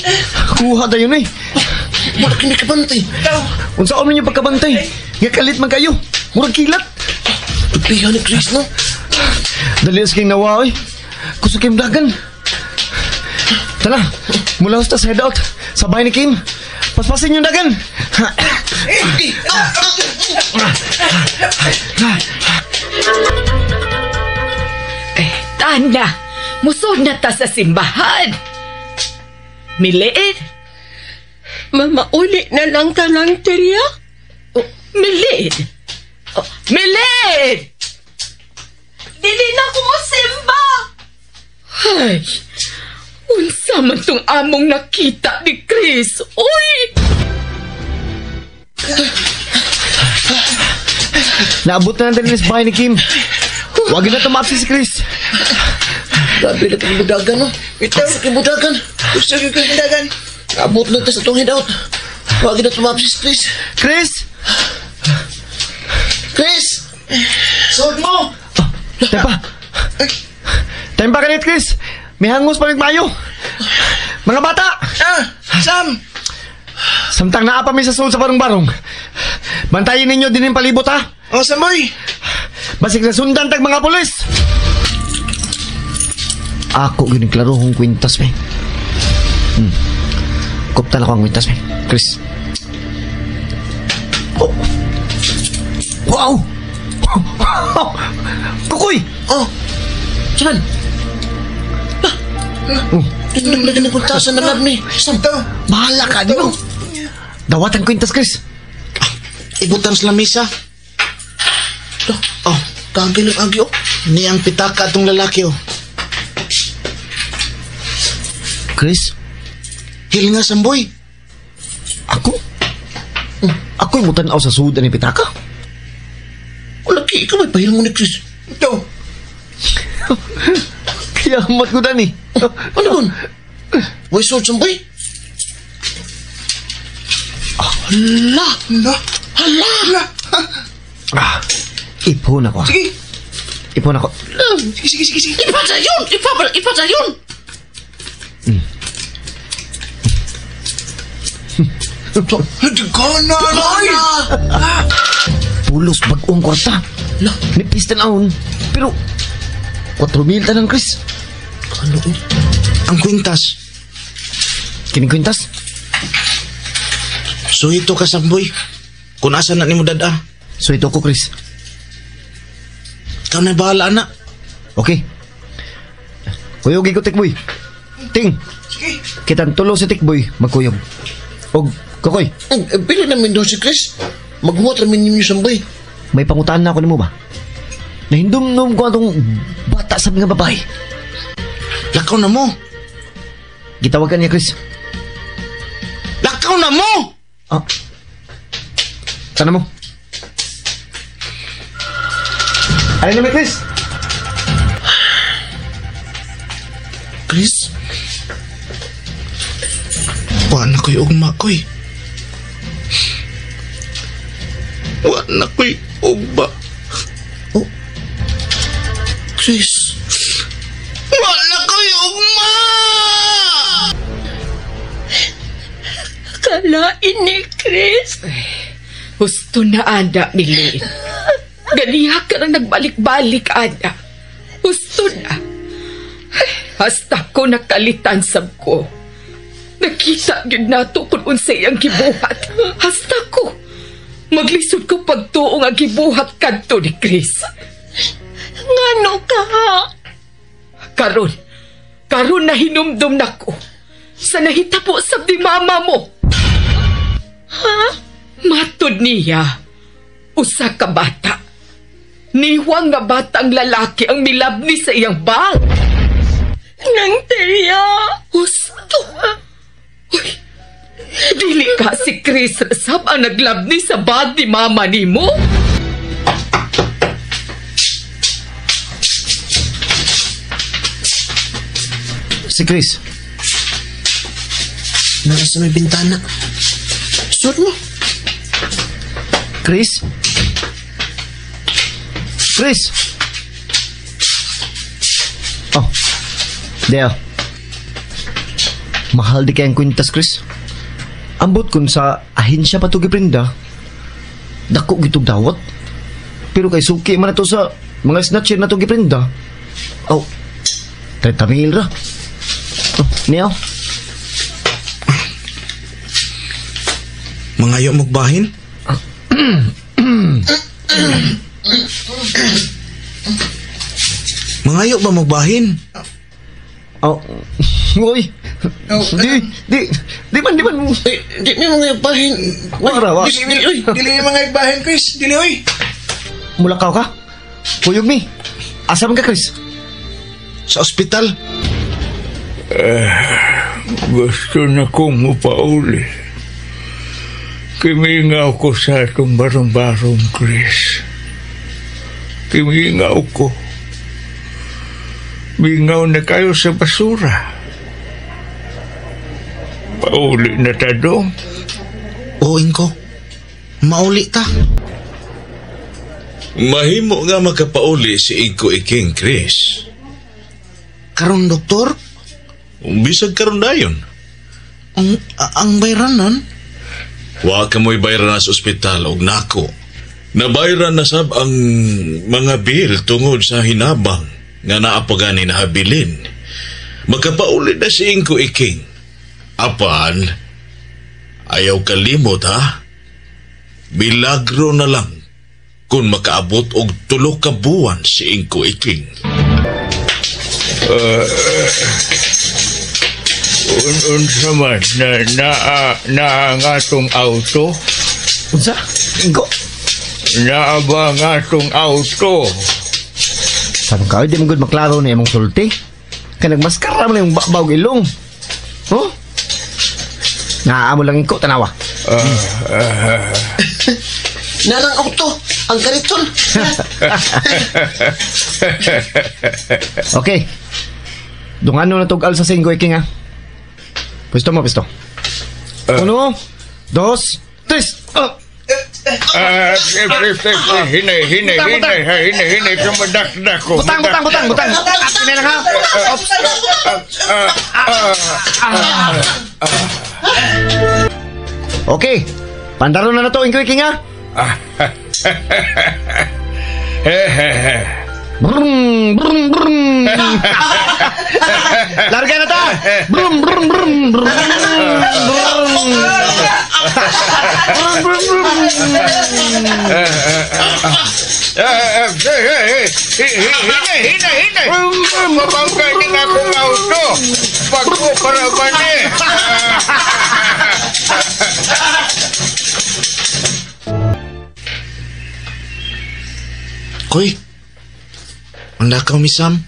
Kuha tayo na eh. Wala kini kabantay. Unsa man yung pagkabantay? Nga kalit man kayo. Murag kilat. Tupihan ni Chris, no? Dali sa kayong nawa oy. Kusog kayong dagan. Tala, mula sa head out. Sa bahay ni Kim. Paspasin yung dagan. Eh, tanda, musod na ta sa simbahan. Miliit? Mamauli na lang ka lang, Terya. Oh, Miliit? Oh, Miliit! Dili na ko mo simba! Ay, unsa man tong among nakita ni Chris. Uy! Naabot na natin sa bahay ni Kim. Huwag na tumapsi si Chris. Grabe na kang budagan, no? Ito na kang budagan. Gusto ko kang budagan. Naabot na ito sa itong head out. Huwag na tumapsi si Chris. Chris! Chris! Sod mo! Tempa! Tempa kanit, Chris! May hangos pa nagmayo! Mga bata! Ah, Sam! Samtang naa pa mi sa sulod sa barong-barong. Bantayin ninyo din yung palibot, ha? Oh, Samboy! Basig na sundan tag mga pulis! Ako yun ang klarohong kwintas, may. Kuptan ako ang kwintas, may. Chris. Oh! Wow! Kukoy! Oh! Saan? Oh. Tingnan lagi ng kuntasan na lab ni. Sam, Bahala ka, di mo! Dawatan kwintas, Chris. Ibutan sa lamisa. Oh, kagil ang agi, oh. Niyang pitaka atong lalaki, oh. Chris, Hil nga, Samboy. Ako? Ako'y mutanaw sa sudan ni Pitaka. Laki, ikaw may pahil mo ni Chris. Ito. Kiyamat ko, Dani. Ano yun? Why so, Samboy? Hala! Hala! Hala! Hala! Ah, ipon ako. Sige! Ipon ako. Sige, sige, sige. Ipasa yun! Ipasa yun! Dagana na! Pulos bag-ong kwarta. Nipis tanawon. Pero, 4,000 tanan, Chris. Ano? Ang kwintas. Kining kwintas? Suhito ka, Samboy. Kung asa na ni mo dada. Suhito ko, Chris. Ikaw na bahala, anak. Okay. Kuyog ko, Tikboy. Ting. Sige. Kitang tulo si Tikboy, magkuyog. Og, Kokoy. Pili namin doon si Chris. Maghuwat namin ninyo, Samboy. May pangutaan na ako nimo ba? Nahindumdum ko atong bata sa mga babae. Lakaw na mo. Gitawagan niya, Chris. Lakaw na mo! Ah. Sana mo. Alin naman, Chris? Chris? Wa na ko'y ugma, ko'y. Wa na ko'y ugma. Oh. Chris. Wa na ko'y ugma! Kalain ni Chris. Husto na, Ada, Milene. Ganiha ka nang nagbalik-balik, Ada. Husto na. Hasta ko nakalitan sab ko. Nakita gyud nato kung unsay ang gibuhat. Hasta ko. Maglisod ko pagtuo nga gibuhat kadto ni Chris. Ngano ka? Karon na hinumdum nako. Sa nahitabo sab ni mama mo. Ha? Matod niya, usa ka bata. Niwang nga batang lalaki ang milabni sa iyang bag. Nang Teria! Husto! Uy, dili ka si Chris sab ang naglabni sa bag ni mama nimo? Si Chris. Nasa may bintana. Suot mo. Chris? Chris! Oh, Deo. Mahal di kayang kwintas, Chris. Ambot kun sa ahensya pa to giprinda. Dako gitog dawat. Pero kay suki man na to sa mga snatcher na to giprinda. Oh, 30,000 ra. Oh, niyo. Mangayo magbahin? Mangayo ba magbahin? Oh, uy. Di man. Di mi mga bahin. Wala, wa. Dili mga bahin, Chris. Dili, oy. Mulakaw ka? Kuyog mi. Asa man ka, Chris? Sa ospital. Gusto na kong mupauli. Kimingaw ko sa itong barong-barong, Chris. Kimingaw ko. Mingaw na kayo sa basura. Pauli na ta dong. Oo, Inko. Mauli ta. Mahimo nga makapauli si Inko Iking, Chris. Karon, doktor? Bisag karon dayon. Ang bayranan? Wa ka mo'y bayran na sa ospital og nako. Nabayran na sab ang mga bill tungod sa hinabang nga naapagani na habilin. Makapauli na si Inko Iking. Apan, ayaw kalimot ha. Milagro na lang kung makaabot og 3 ka buwan si Inko Iking. Unsa man na ang atong auto? Unsa? Inko? Naa ba ang atong auto? Sabi ka, di mo gud maklaro na imong sulti. Kay nagmaskara man imong babawg ilong. Huh? Naamo lang ko tanawa. Narang auto, ang kariton. Okay. Dungano na tugal sa Singgoy King ha. Pwesto mo, pwesto. Uno, dos, tres. Oh. Hinay, hinay, hinay, hinay, hinay, kamadakdak ko. Butang, butang, butang, butang. Hinay lang ha. Ops. Okay. Pandaro na na to, Ingkoy King ha. Brum, brum, brum. Larga na ta. Brum, brum, brum, brum, brum. Brum, brum, brum. Hinay, hinay, hinay. Mabangga ning akong auto. Bago para ba ni? Koy, anda ka misam.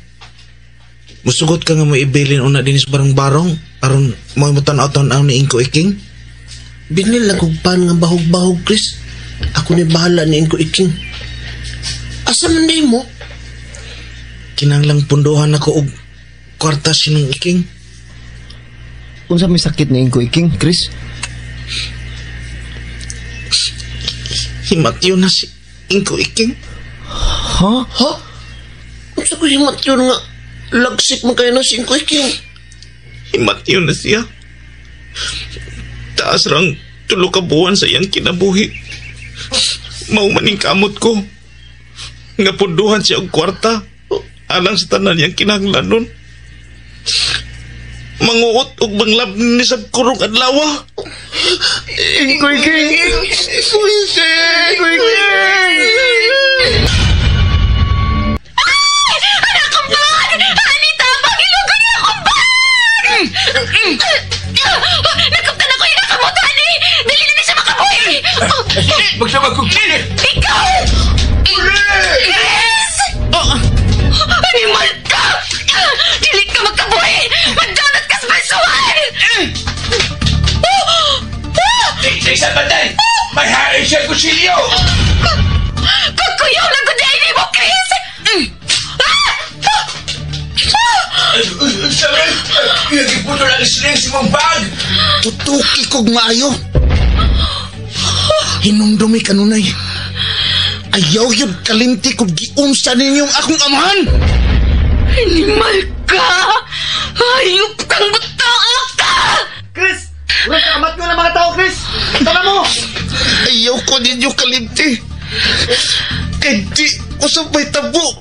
Musugot ka nga mo ibilin una dinis barong-barong aron mo tan-aw ni Ingko Iking. Binil lang kog pan nga bahog-bahog, Chris. Ako ni bahala ni Ingko Iking. Asa man di mo? Kinanglang punduhan ako og kwarta sinong Iking. Unsa may sakit ni Ingko Iking, Chris? Himatyo na si Ingko Iking. Ha? Ha? Unsa ko himatyo nga lagsik man kayo na si Ingko Iking? Himatyo na siya. Taas rang tulo ka buwan sa iyang kinabuhi. Mao man ning kamot ko. Nga punduhan siya og kwarta alang sa tanan niyang kinahanglanon. Manguot og manglab ni sa kurong adlaw. Ingko Iking! Ingko Iking! Ingko Iking! Anak kong bag! Anita, pagilugan niyo akong bag! Nagkuptan ako yung nakamutan eh! Dili na na siya makabuhi! Magsama kong kilit! Ikaw! Chris! Animal ka! Dili ka magkabuhi! Magdonat ka sa pasuhan! Sa isang batay! May hain siya kusilyo! Kukuyaw na ko dahil mo, Chris! Sorry! Nagiputo lang isling sa mong bag! Tutuki kog maayo. Hinumdumi kanunay. Ayaw yun kalimti kog giunsa ninyong akong amahan! Animal ka! Hayop kang butaa ka! Chris! Murag amat ko ng mga tao, Chris! Tama mo! Ayaw ko ninyo kalimti. Kay di usap may tabo.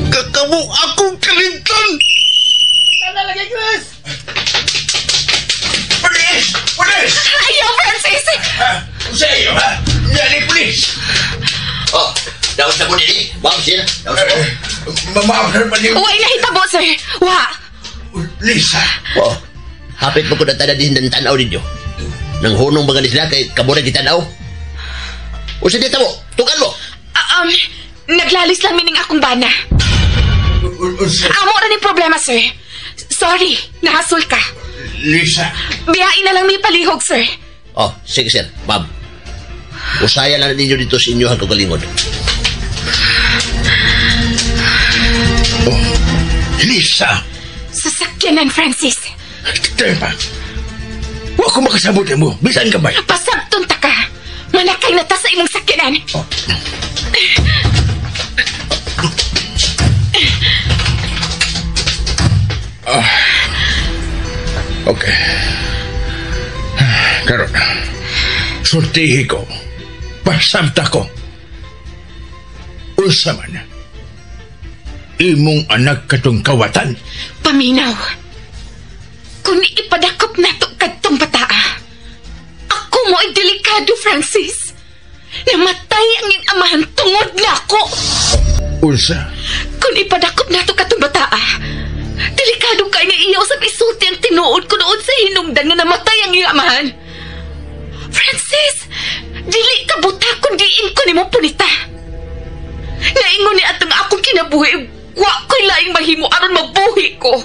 Kakamo akong kalimtan! Tama lagi, Chris! Pulis! Pulis! Ayaw, Francis! Sa iyo, ha? Nani, pulis! Oh, daos na mo nini. Ma'am, sir. Daos na mo. Ma'am, pa niyo. Uy, nahitabo, sir. Wa! Lisa! Oh, hapit mo ko na tanan din ng tanaw ninyo. Nang hunong mga nisla kay kabura kitanaw. O sa dita mo, tugan mo! Naglalis lang mining akong bana. Amo ra ni problema, sir. Sorry, nahasol ka. Lisa! Biyain na lang may palihog, sir. Oh, sige sir, ma'am. Usaya lang ninyo dito sa inyo ang kagalingon. Oh, Lisa! Sasakyanan, Francis. Teka, wa ko makasabot mo. Bisan ka ba? Pasabton ta ka. Manakay na ta sa imong sakyanan. Oh. Okay. Karon, sultihi ko. Pasabta ko. Unsa man imong anak katong kawatan. Paminaw. Kung ipadakop nato kadtong bataa, ako mo ay delikado, Francis. Namatay ang iyang amahan tungod nako. Unsa? Kung ipadakop nato katong bataa, delikado kay nga iya usab isulti ang tinuod ko noon sa hinungdan nga namatay ang iyang amahan. Francis, dili ka buta kung diin ko nimo punita. Naingon ni atong akong kinabuhi, wa ko'y laing mahimo aron mabuhi ko.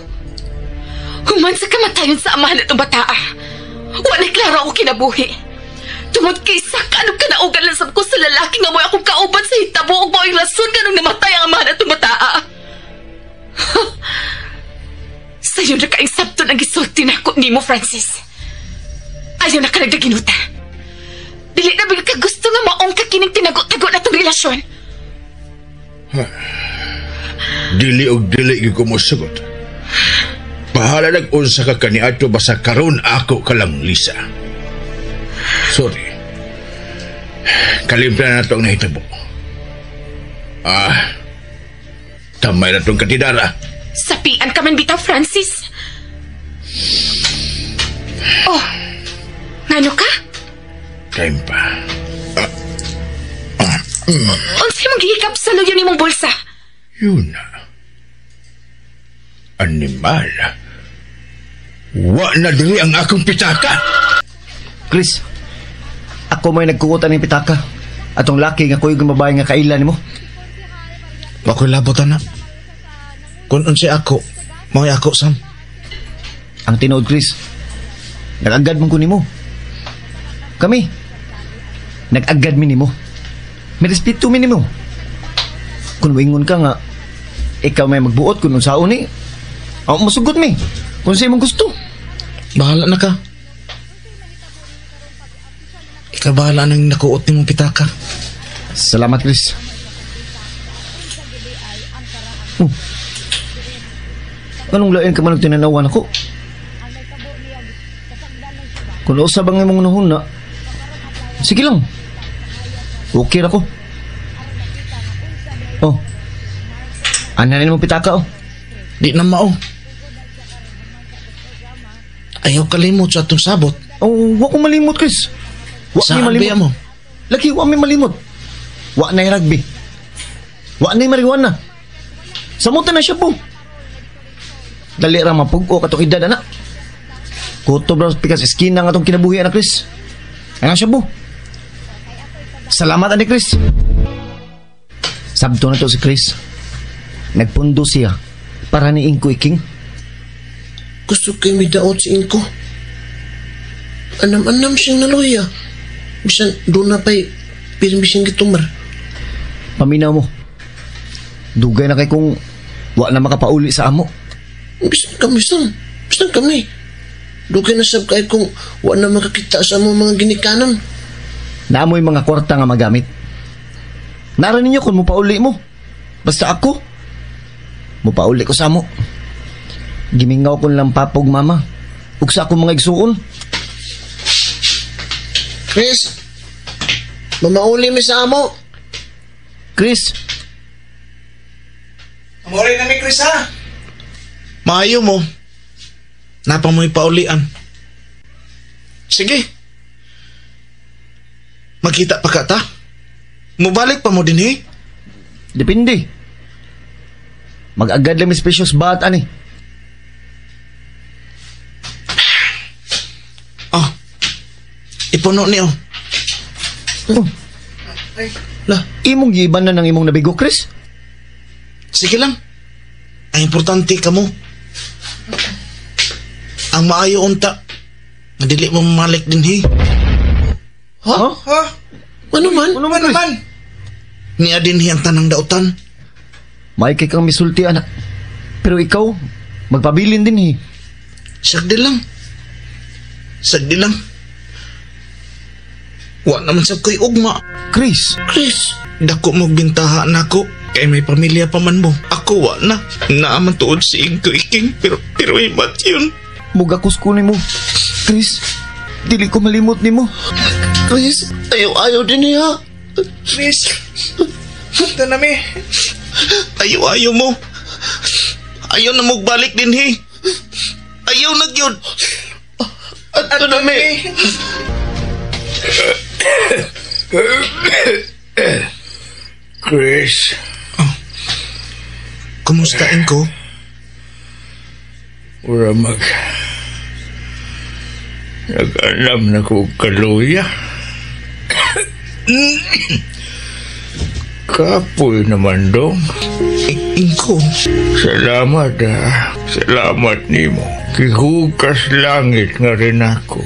Human sa kamatayon sa amahan atong bataa, Wa na klaro ako kinabuhi. Tungod kay sa kanong kanaugan lang sab ko sa lalaki nga mo'y akong kauban sa hitabo ug mao'y rason kanong namatay ang amahan atong bataa. Sayo na kaing sabton ang gisulti nako nimo, Francis. Ayaw na ka nagdaginuta. Dili na ba ka gusto nga maong ka kining tinago-tago na tong relasyon? Dili og dili gyud ko mosugot. Bahala nag-unsa ka kaniadto basta karon ako ka lang, Lisa. Sorry. Kalimplan na ito ang nahitabo. Tamay na itong katidara. Sapian ka man bitaw, Francis. Oh, ngano ka? Time pa. Unsay mong gihikap sa luyo nimong bulsa? Yun na. Animal. Wa na diri ang akong pitaka. Chris, ako may nagkukutan ng pitaka. Atong laki nga kuyog ng babae nga kaila nimo. Wa ko'y labot, anak. Kung unsay ako, mao'y ako, Sam. Ang tinuod, Chris, nag-agad man ko nimo. Kami, nag-agad mi nimo. May respeto mi nimo. Kung moingon ka nga, ikaw may magbuot kung unsaon ni, ako masugot mi. Kung sa imong gusto. Bahala na ka. Ikaw bahala nang nakuot nimong pitaka. Salamat, Chris. Oh. Anong lain ka man nagtinanawan ako? Kung usab ang imong nahuna, sige lang. Okay ra ko. Oh. Ana nimo pitaka oh. Di na mao. Ayaw kalimot sa atong sabot. Oh, wa ko malimot, Chris. Wa mi Saan malimot. biya mo? Lagi wa mi malimot. Wa na rugby. Wa na marijuana. Samutan na siya po. Dali ra mapug-o katong edad ana. Kutob ra pikas eskina nga atong kinabuhi ana, Chris. Ana siya po. Salamat ani, Chris. Sabto na to si Chris. Nagpundo siya para ni Ingko Iking. Gusto kay midaot si Ingko. Anam-anam siyang naluya. Bisan doon na pa'y pirmi siyang gitumar. Paminaw mo. Dugay na kay kung wa na makapauli sa amo. Bisan kami, Sam. Bisan kami. Dugay na sab kay kung wa na makakita sa amo mga ginikanan. Naamoy mga kwarta nga magamit. Nara ninyo kung mupauli mo. Basta ako, mupauli ko sa amo. Gimingaw ko lang papog mama. Ug sa akong mga igsuon. Chris, mamauli mi sa amo. Chris. Mauli na mi, Chris, ha? Maayo mo. Napa mo'y paulian. Sige. Magkita pa ka ta? Mubalik pa mo din, he? Depende. Mag-agad lang mi specious bat, ani. Oh. Ipuno niyo. Oh. Ay, la. Imong giiban na ng imong nabigo, Chris? Sige lang. Ang importante ka mo. Ang maayo unta. Nga dili mo mamalik din, he. Ha? Ha? Ano man? Ano man, Chris? Niya din hi ang tanang dautan. May kay kang misulti, anak. Pero ikaw, magpabilin din, he. Sagdi lang. Sagdi lang. Wa naman sa ko'y ugma. Chris! Chris! Dako mo bintaha nako. Kay may pamilya pa man mo. Ako wa na. Naaman tuod si Ingko Iking. Pero imat yun. Mugakos ko nimo. Chris, dili ko malimot nimo. Chris, ayaw-ayaw din niya. Chris, ito na mi. Ayaw-ayaw mo. Ayaw na magbalik din, he. Ayaw na gyud. Ato na mi. Chris. Oh. Kumusta, Ingko? Ura mag... Nag-alam na ko kaluya. Kapoy naman dong. Ingko. Salamat ha. Salamat nimo. Kihukas langit nga rin ako.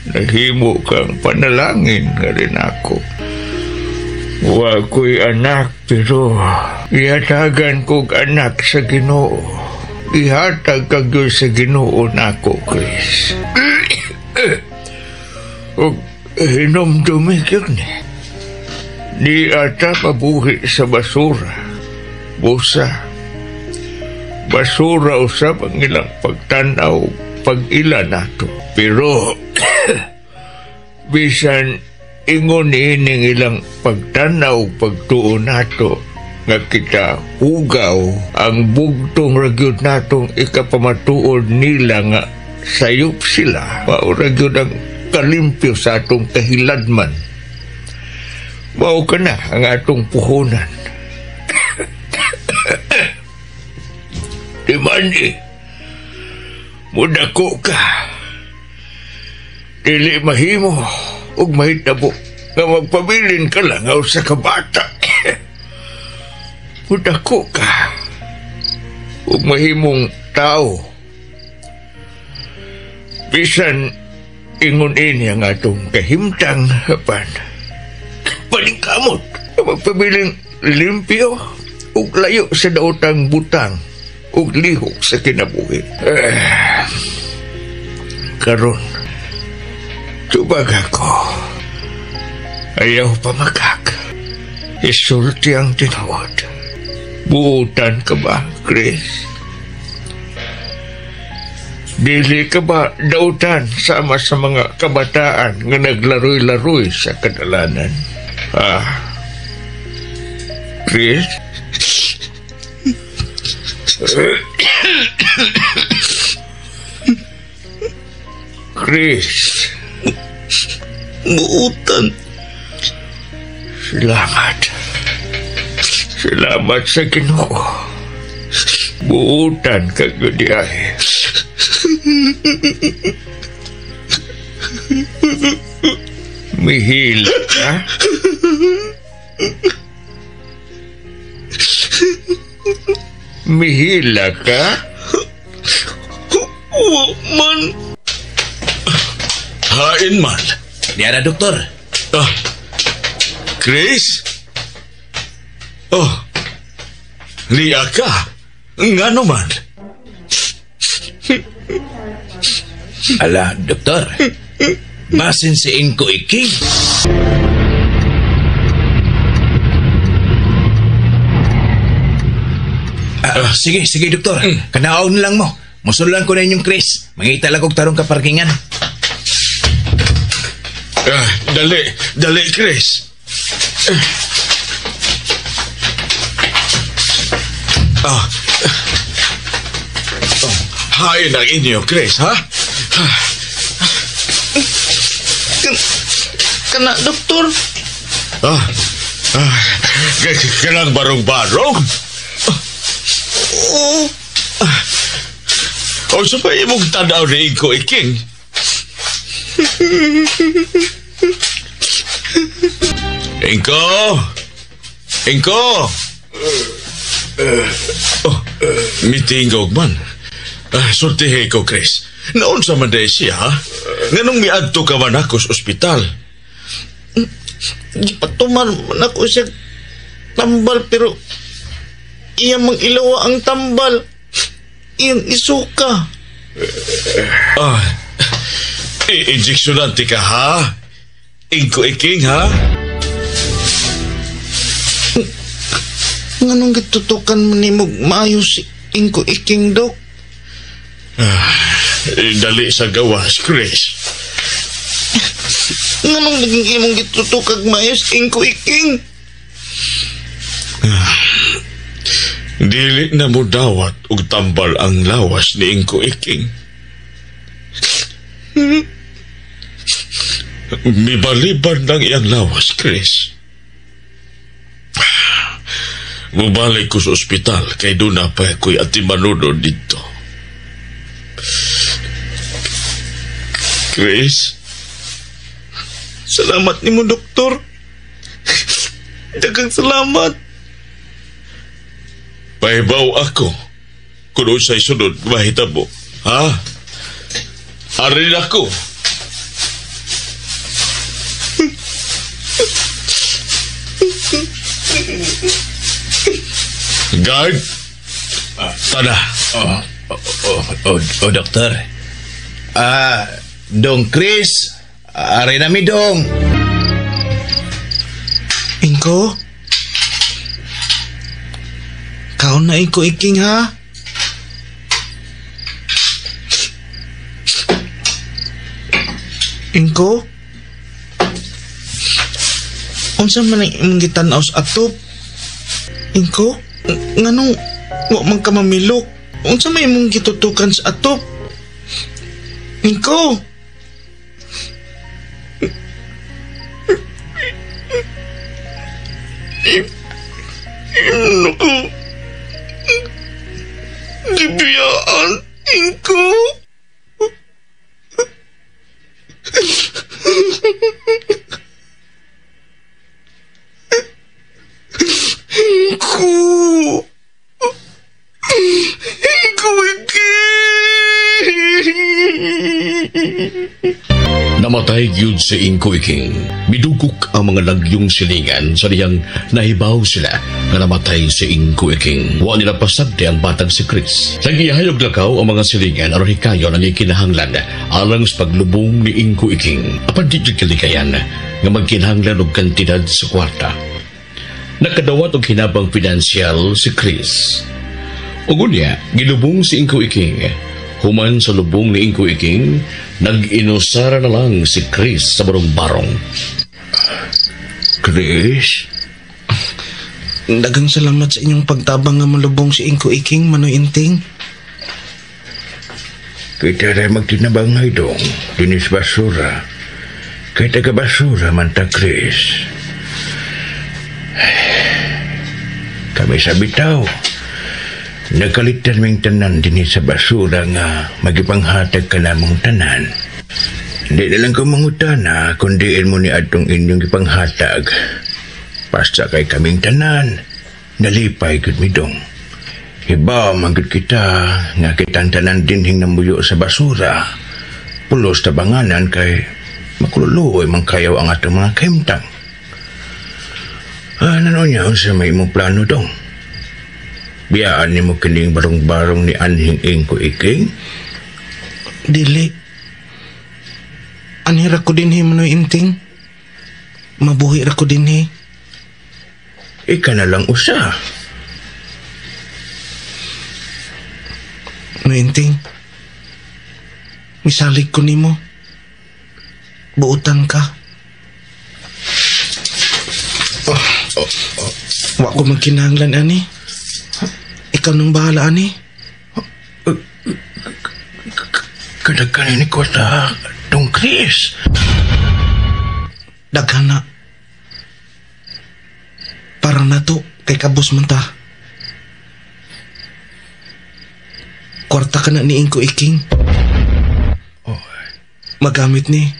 Nahimo kang panalangin nga rin ako. Wa ko'y anak pero ihatagan kog anak sa Ginoo. Ihatag kag Diyos sa Ginoo nako, Chris. Ug hinumdumi gyud ni. Di ata mabuhi sa basura. Busa. Basura usab ang ilang pagtanaw pag-ila nato. Pero bisan ingon ining ilang pagtanaw pagtuo nato nga kita hugaw ang bugtong ra gyud natong ikapamatuod nila nga sayop sila. Mao ra gyud ang kalimpyo sa atong kahiladman. Mao ka na ang atong puhunan. Di man mudako ka. Dili mahimo ug mahitabo nga magpabilin ka lang aw sa kabata. Mudako ka ug mahimong tao. Bisan ingon ini ang atong kahimtang apan paningkamot magpabiling limpyo ug layo sa daotang butang ug lihok sa kinabuhi. Karon tubag ako. Ayaw pa makak. Isulti ang tinuod. Buutan ka ba, Chris? Dili ka ba dautan sama sa mga kabataan nga naglaroy-laroy sa kadalanan? Ah, Chris? Chris? Buutan. Salamat. Salamat sa Ginoo. Buutan ka gyud ay. Mihila ka? Mihila ka? Wa man. Hain man. Diara, doktor. Ah, Chris? Oh, liya ka. Ngano man? Ala, doktor. Basin si Ingko Iking. Sige, sige, doktor. Kanaon lang mo. Musulan ko na inyong Chris. Mangita lang kog tarong kaparkingan. Dali, dali, Chris. Hain ang inyo, Chris, ha? Kana, doktor. Kanang barong-barong? Oo. O sa pa imong tanaw ni Ingko Iking? Ingko! Ingko! Oh, mitingog man. Sultihe ko, Chris. Naunsa man day siya, ha? Nganong miadto ka man ako sa ospital? Gipatuman man ako siya tambal pero iyang mang ilawa ang tambal. Iyang isuka. I-injeksyonan ti ka, ha? Ingko Iking, ha? Nganong gitutukan mo ni mo maayos si Ingko Iking, Dok? Dali sa gawas, Chris. Nganong naging imong gitutukag maayos, Ingko Iking? Dili na mo dawat og tambal ang lawas ni Ingko Iking. Mibaliban lang iyang lawas, Chris. Mubalik ko sa ospital kay doon na pa ako'y atimanuno dito. Chris? Salamat nimo, doktor. Daghang salamat. Pahibaw ako kung unsay sunod mahitabo. Ha? Arin ako. Guard. Tada. Oh, doktor. Dong Chris, aray na mi dong. Ingko? Kaon na Ingko Iking ha? Ingko? Unsa man ang imong gitan-aw sa atop? Ingko? Nganong wa man ka mamilok? Unsa may imong gitutukan sa atop? Ingko? Naku. Gibiyaan, Ingko. Ingko. Ingko, Namatay gyud si Ingko Iking. Midugok ang mga lagyong silingan sa diyang nahibaw sila nga namatay si Ingko Iking. Wa nila pasagdi ang batang si Chris. Nagihayog lakaw ang mga silingan aron hikayon ang ikinahanglan alang sa paglubong ni Ingko Iking. Apan di gyud kalikayan nga magkinahanglan og kantidad sa kwarta. Nakadawat og hinabang pinansyal si Chris. Ug unya, gilubong si Ingko Iking. Human sa lubong ni Ingko Iking, nag-inusara na lang si Chris sa barong-barong. Chris? Daghang salamat sa inyong pagtabang nga malubong si Ingko Iking, Manoy Inting. Kita rin magtinabangay dong, dinis basura. Kay taga-basura man ta, Chris. Kami sa bitaw. Nagkalitan ming tanan din sa basura nga magipanghatag ka namong tanan. Hindi na lang ko mangutana kundiin mo ni atong inyong gipanghatag. Basta kay kaming tanan, nalipay gud mi dong. Hibaw man gud kita nga kitang tanan dinhing namuyo sa basura. Pulos tabanganan kay makululuoy man kayaw ang atong mga kahimtang. Ano niya unsa may imong plano dong? Biyaan nimo kining barong-barong ni Anhing Ingko Iking? Dili. Anhi ra ko dinhi, Manoy Inting. Mabuhi ra ko dinhi. Ika na lang usa. Manoy Inting, misalig ko nimo. Buotan ka. Wa ko magkinahanglan ani. Ikaw nang bahala ani. Kadagkanin ni Kota, Dong Chris. Daghan na. Para na to, kay kabos man ta. Kwarta ka na ni Ingko Iking. Magamit ni.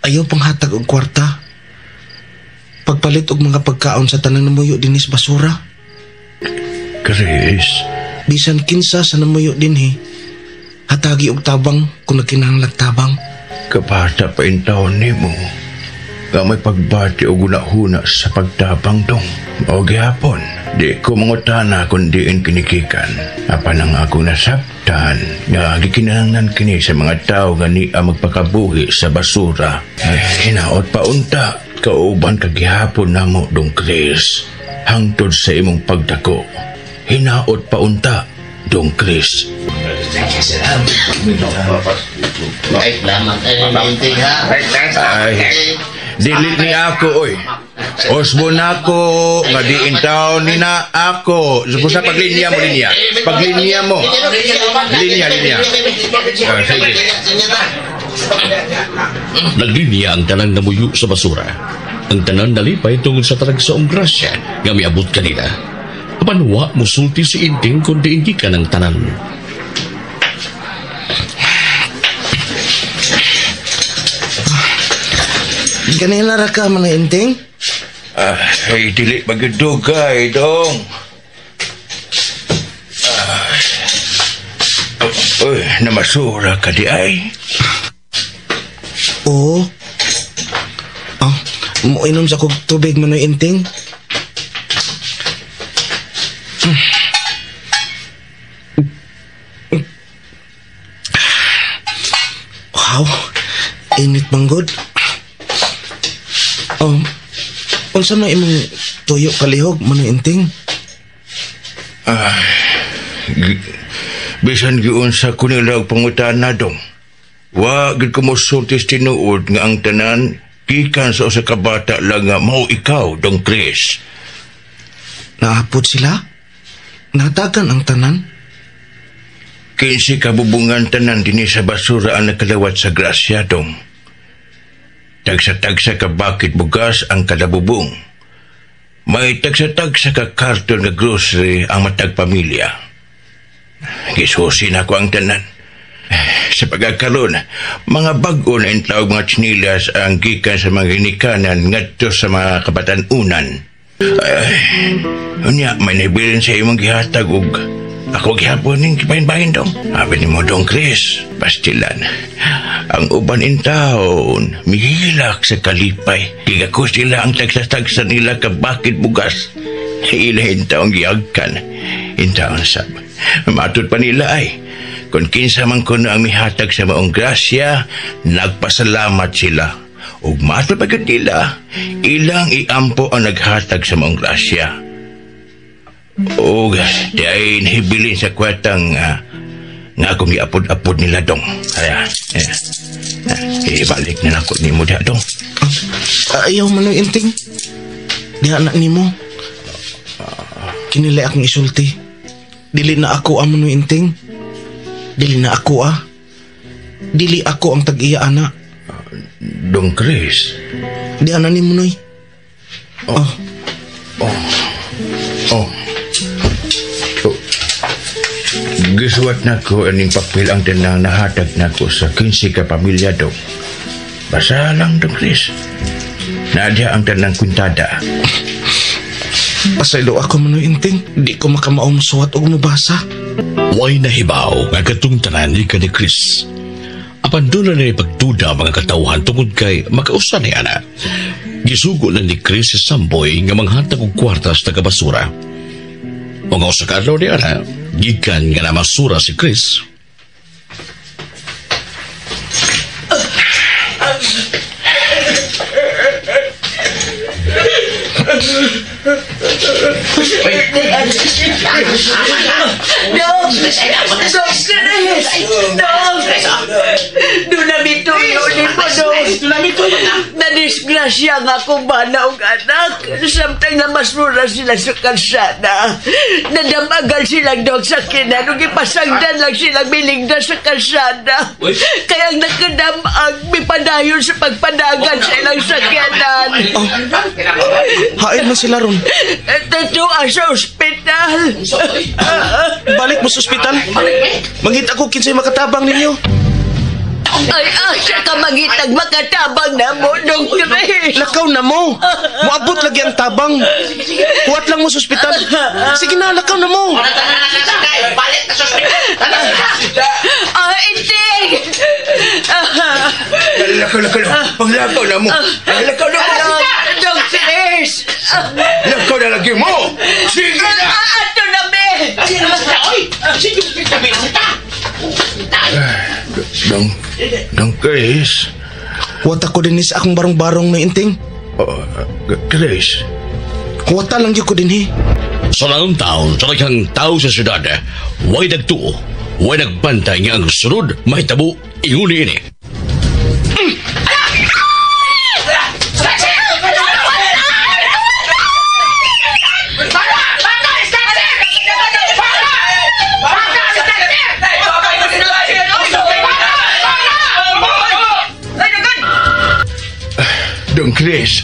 Ayaw panghatag og kwarta. Pagpalit og mga pagkaon sa tanang namuyo dinis basura. Chris, bisan kinsa sa namuyo dinhi, hatagi og tabang kung nagkinahanglag tabang. Kabata pa intawon nimo nga may pagbati og hunahuna sa pagtabang dong. O gihapon, di ko mangutana kung diin kinikikan. Apan ang akong nasabtan nga gikinahanglan kini sa mga tao nga niya magpakabuhi sa basura. Ay, hinaot pa unta, kauban kagihapon namo dong Chris. Hangtod sa imong pagdako. Hinaot pa unta, Dong Chris. Ay, dili ni ako, oy. Osbo na ako, nga diin taon ni na ako. Supusa paglinya mo, linya. Paglinya mo. Linya, linya. Sige. Naglinya ang tanang namuyo sa basura. Ang tanan nalipay tungod sa taragsaong grasya nga miabot kanila. Apan wa musulti si Inting kundi hindi ka ng tanan. Ganila ra ka, mga Inting? Ay, dili magdugay, dong. Uy, namasura ka di ay. Oo. Muinom sa kog tubig, Manoy Inting. Wow, init manggod. Unsa man imong tuyo kalihog Manong Inting? Bisan giunsa ko nila og pangutana dong. Wa gid ko mosulti sa tinuod nga ang tanan gikan sa usa ka bata lang nga mao ikaw, Dong Chris. Naapod sila? Natagan ang tanan? 15 kabubungan tanan dinhi sa basura ang nakalawat sa grasya, dong. Tagsa-tagsa ka bakit bugas ang kada bubong. May tagsa-tagsa ka karton nga grocery ang matag pamilya. Gisusi na ko ang tanan. Sa pagkakaroon, mga bag-o na intawag mga tsinilas ang gikan sa mga ginikanan ngadto sa mga kabatan-unan. Ay, unya, may nabilin sa imong gihatag og ako gihapon ning kibahin-bahin dong. Abi ni mo dong, Chris, pastilan. Ang uban in town, mihilak sa kalipay. Gigakos nila ang tagsa-tagsa nila kabakit bugas. Ilahin taong giagkan. In town sab. Matod pa nila ay. Kung kinsa man kuno ang mihatag sa maong grasya, nagpasalamat sila. Ug matod pa gyud nila, ilang iampo ang naghatag sa maong grasya. Og di ay nahibilin sa kwartang nga akong giapod-apod nila dong. Kaya, ibalik na nako nimo diha dong. Ayaw man ng Inting. Diha na nimo. Kinilay akong isulti. Dili na ako amo ng Inting. Dili na ako ah. Dili ako ang tag-iya ana. Dong Chris. Diha na nimo noy. Oh. Oh. Oh. Gisuwat na ko aning papel ang tinang nahatag na ko sa 15 ka pamilya dong. Basa lang dong, Chris. Naadya ang tanang kwintada. Pasaylo ako man Inting. Di ko makamaong suwat og mabasa. Way nahibaw nga katong tanan ni ka ni Chris. Apan doon na pagduda mga katauhan tungod kay makausa ni ana. Gisugo lang ni Chris si Samboy nga manghatag og kwarta sa taga-basura. O nga usa ka adlaw ni ana, gikan nga namasura si Chris. Dong! Dong, Chris! Dong! Doon na mituyo ni mo, Dong! Nadisgrasya nga akong bana og anak. Samtang namasura sila sa kalsada. Nadamagal silang dog sa kinan. Ug ipasagdan lang silang miligda sa kalsada. Kaya ang nakadamag, mipadayon sa pagpadagan sa ilang sakyanan. Oh. Hain man sila ron. Totoo sa ospital. Balik mo sa ospital. Mangita ko kinsay makatabang ninyo. Ay, asa ka mangitag makatabang na mo, Dong Chris. Lakaw na mo. Moabot lagi ang tabang. Huwat lang mo sa ospital. Sige na, lakaw na mo. Balik na sa ospital. Ah, Inting! Lakaw, lakaw na. Paglakaw na mo. Lakaw na mo. Dong Chris! Lakaw na lagi mo. Sige na! Ato na, be! Sige, sige. Dong Chris. Huwat ako din sa akong barong-barong na Inting. Chris. Huwata lang yun ko din eh. Sa lalong taon, sa daghang tao sa syudad, way nagtuo, way nagbantay nga ang sunod mahitabo ingon ini. Dong Chris,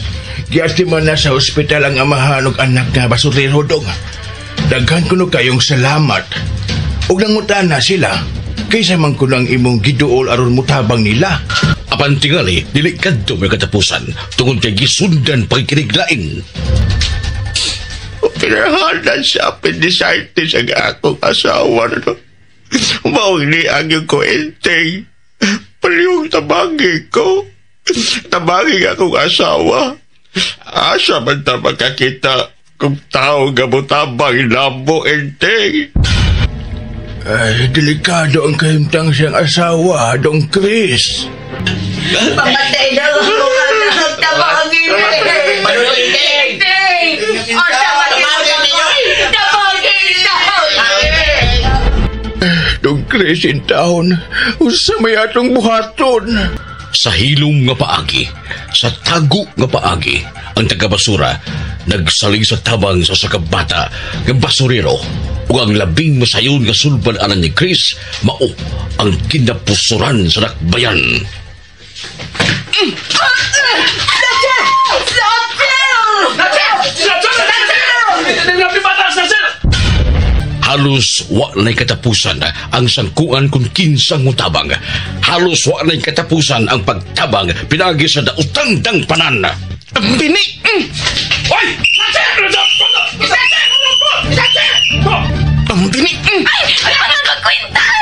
giati man na sa ospital ang amahan og anak nga basurero dong. Daghan kuno kayong salamat. Ug nangutana sila, kaysa man kuno ang imong giduol aron mutabang nila. Apan tingali, dili kadto may katapusan tungod kay gisundan pagkiniglain. Pinahanan sa appendicitis ang akong asawa. Maong ni ang iyong kuenteng. Palihog tabangi ko. Tabangi akong asawa. Asa man ta magkakita Kung tao nga motabang namo, Enteng. Ay, delikado ang kahimtang siyang asawa, Dong Chris. Pamatay na ako anak. Tabangin eh. Enteng! O, tabangin mo. Tabangin! Tabangin! Dong Chris in town, unsa may atong buhaton. Sa hilom nga paagi, sa tago nga paagi, ang taga-basura nagsalig sa tabang sa sakabata nga basurero ug ang labing masayon nga sulbad anan ni Chris mao ang kinapusuran sa dakbayan. Halos wa na'y katapusan ang sangkuan kung kinsang mutabang. Halos wa na'y katapusan ang pagtabang pinagi sa dautang dangpanan. Bini! Oy! Ang bini! Ay! Ano ka kwintas?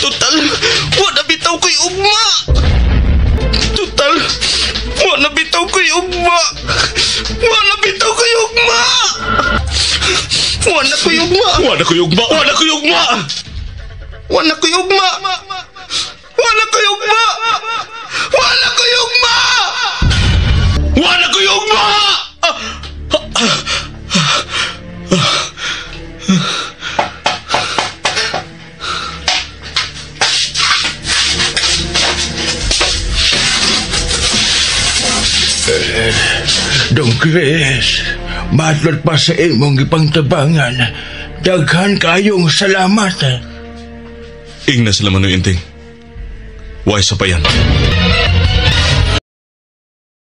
Total, wa na bitaw ko'y ugma! Total, wa na bitaw ko'y ugma! Wa na bitaw ko'y ugma! Wa na ko'y ugma! Wa na ko'y ugma! Wa na ko'y ugma! Wa na ko'y ugma! Wa na ko'y ugma! Wa na ko'y ugma! Wa na ko'y ugma! Dong Chris, matlot pa sa imong gipangtabangan. Daghan kayong salamat. Ingna sila Manoy Enteng. Why sa payan?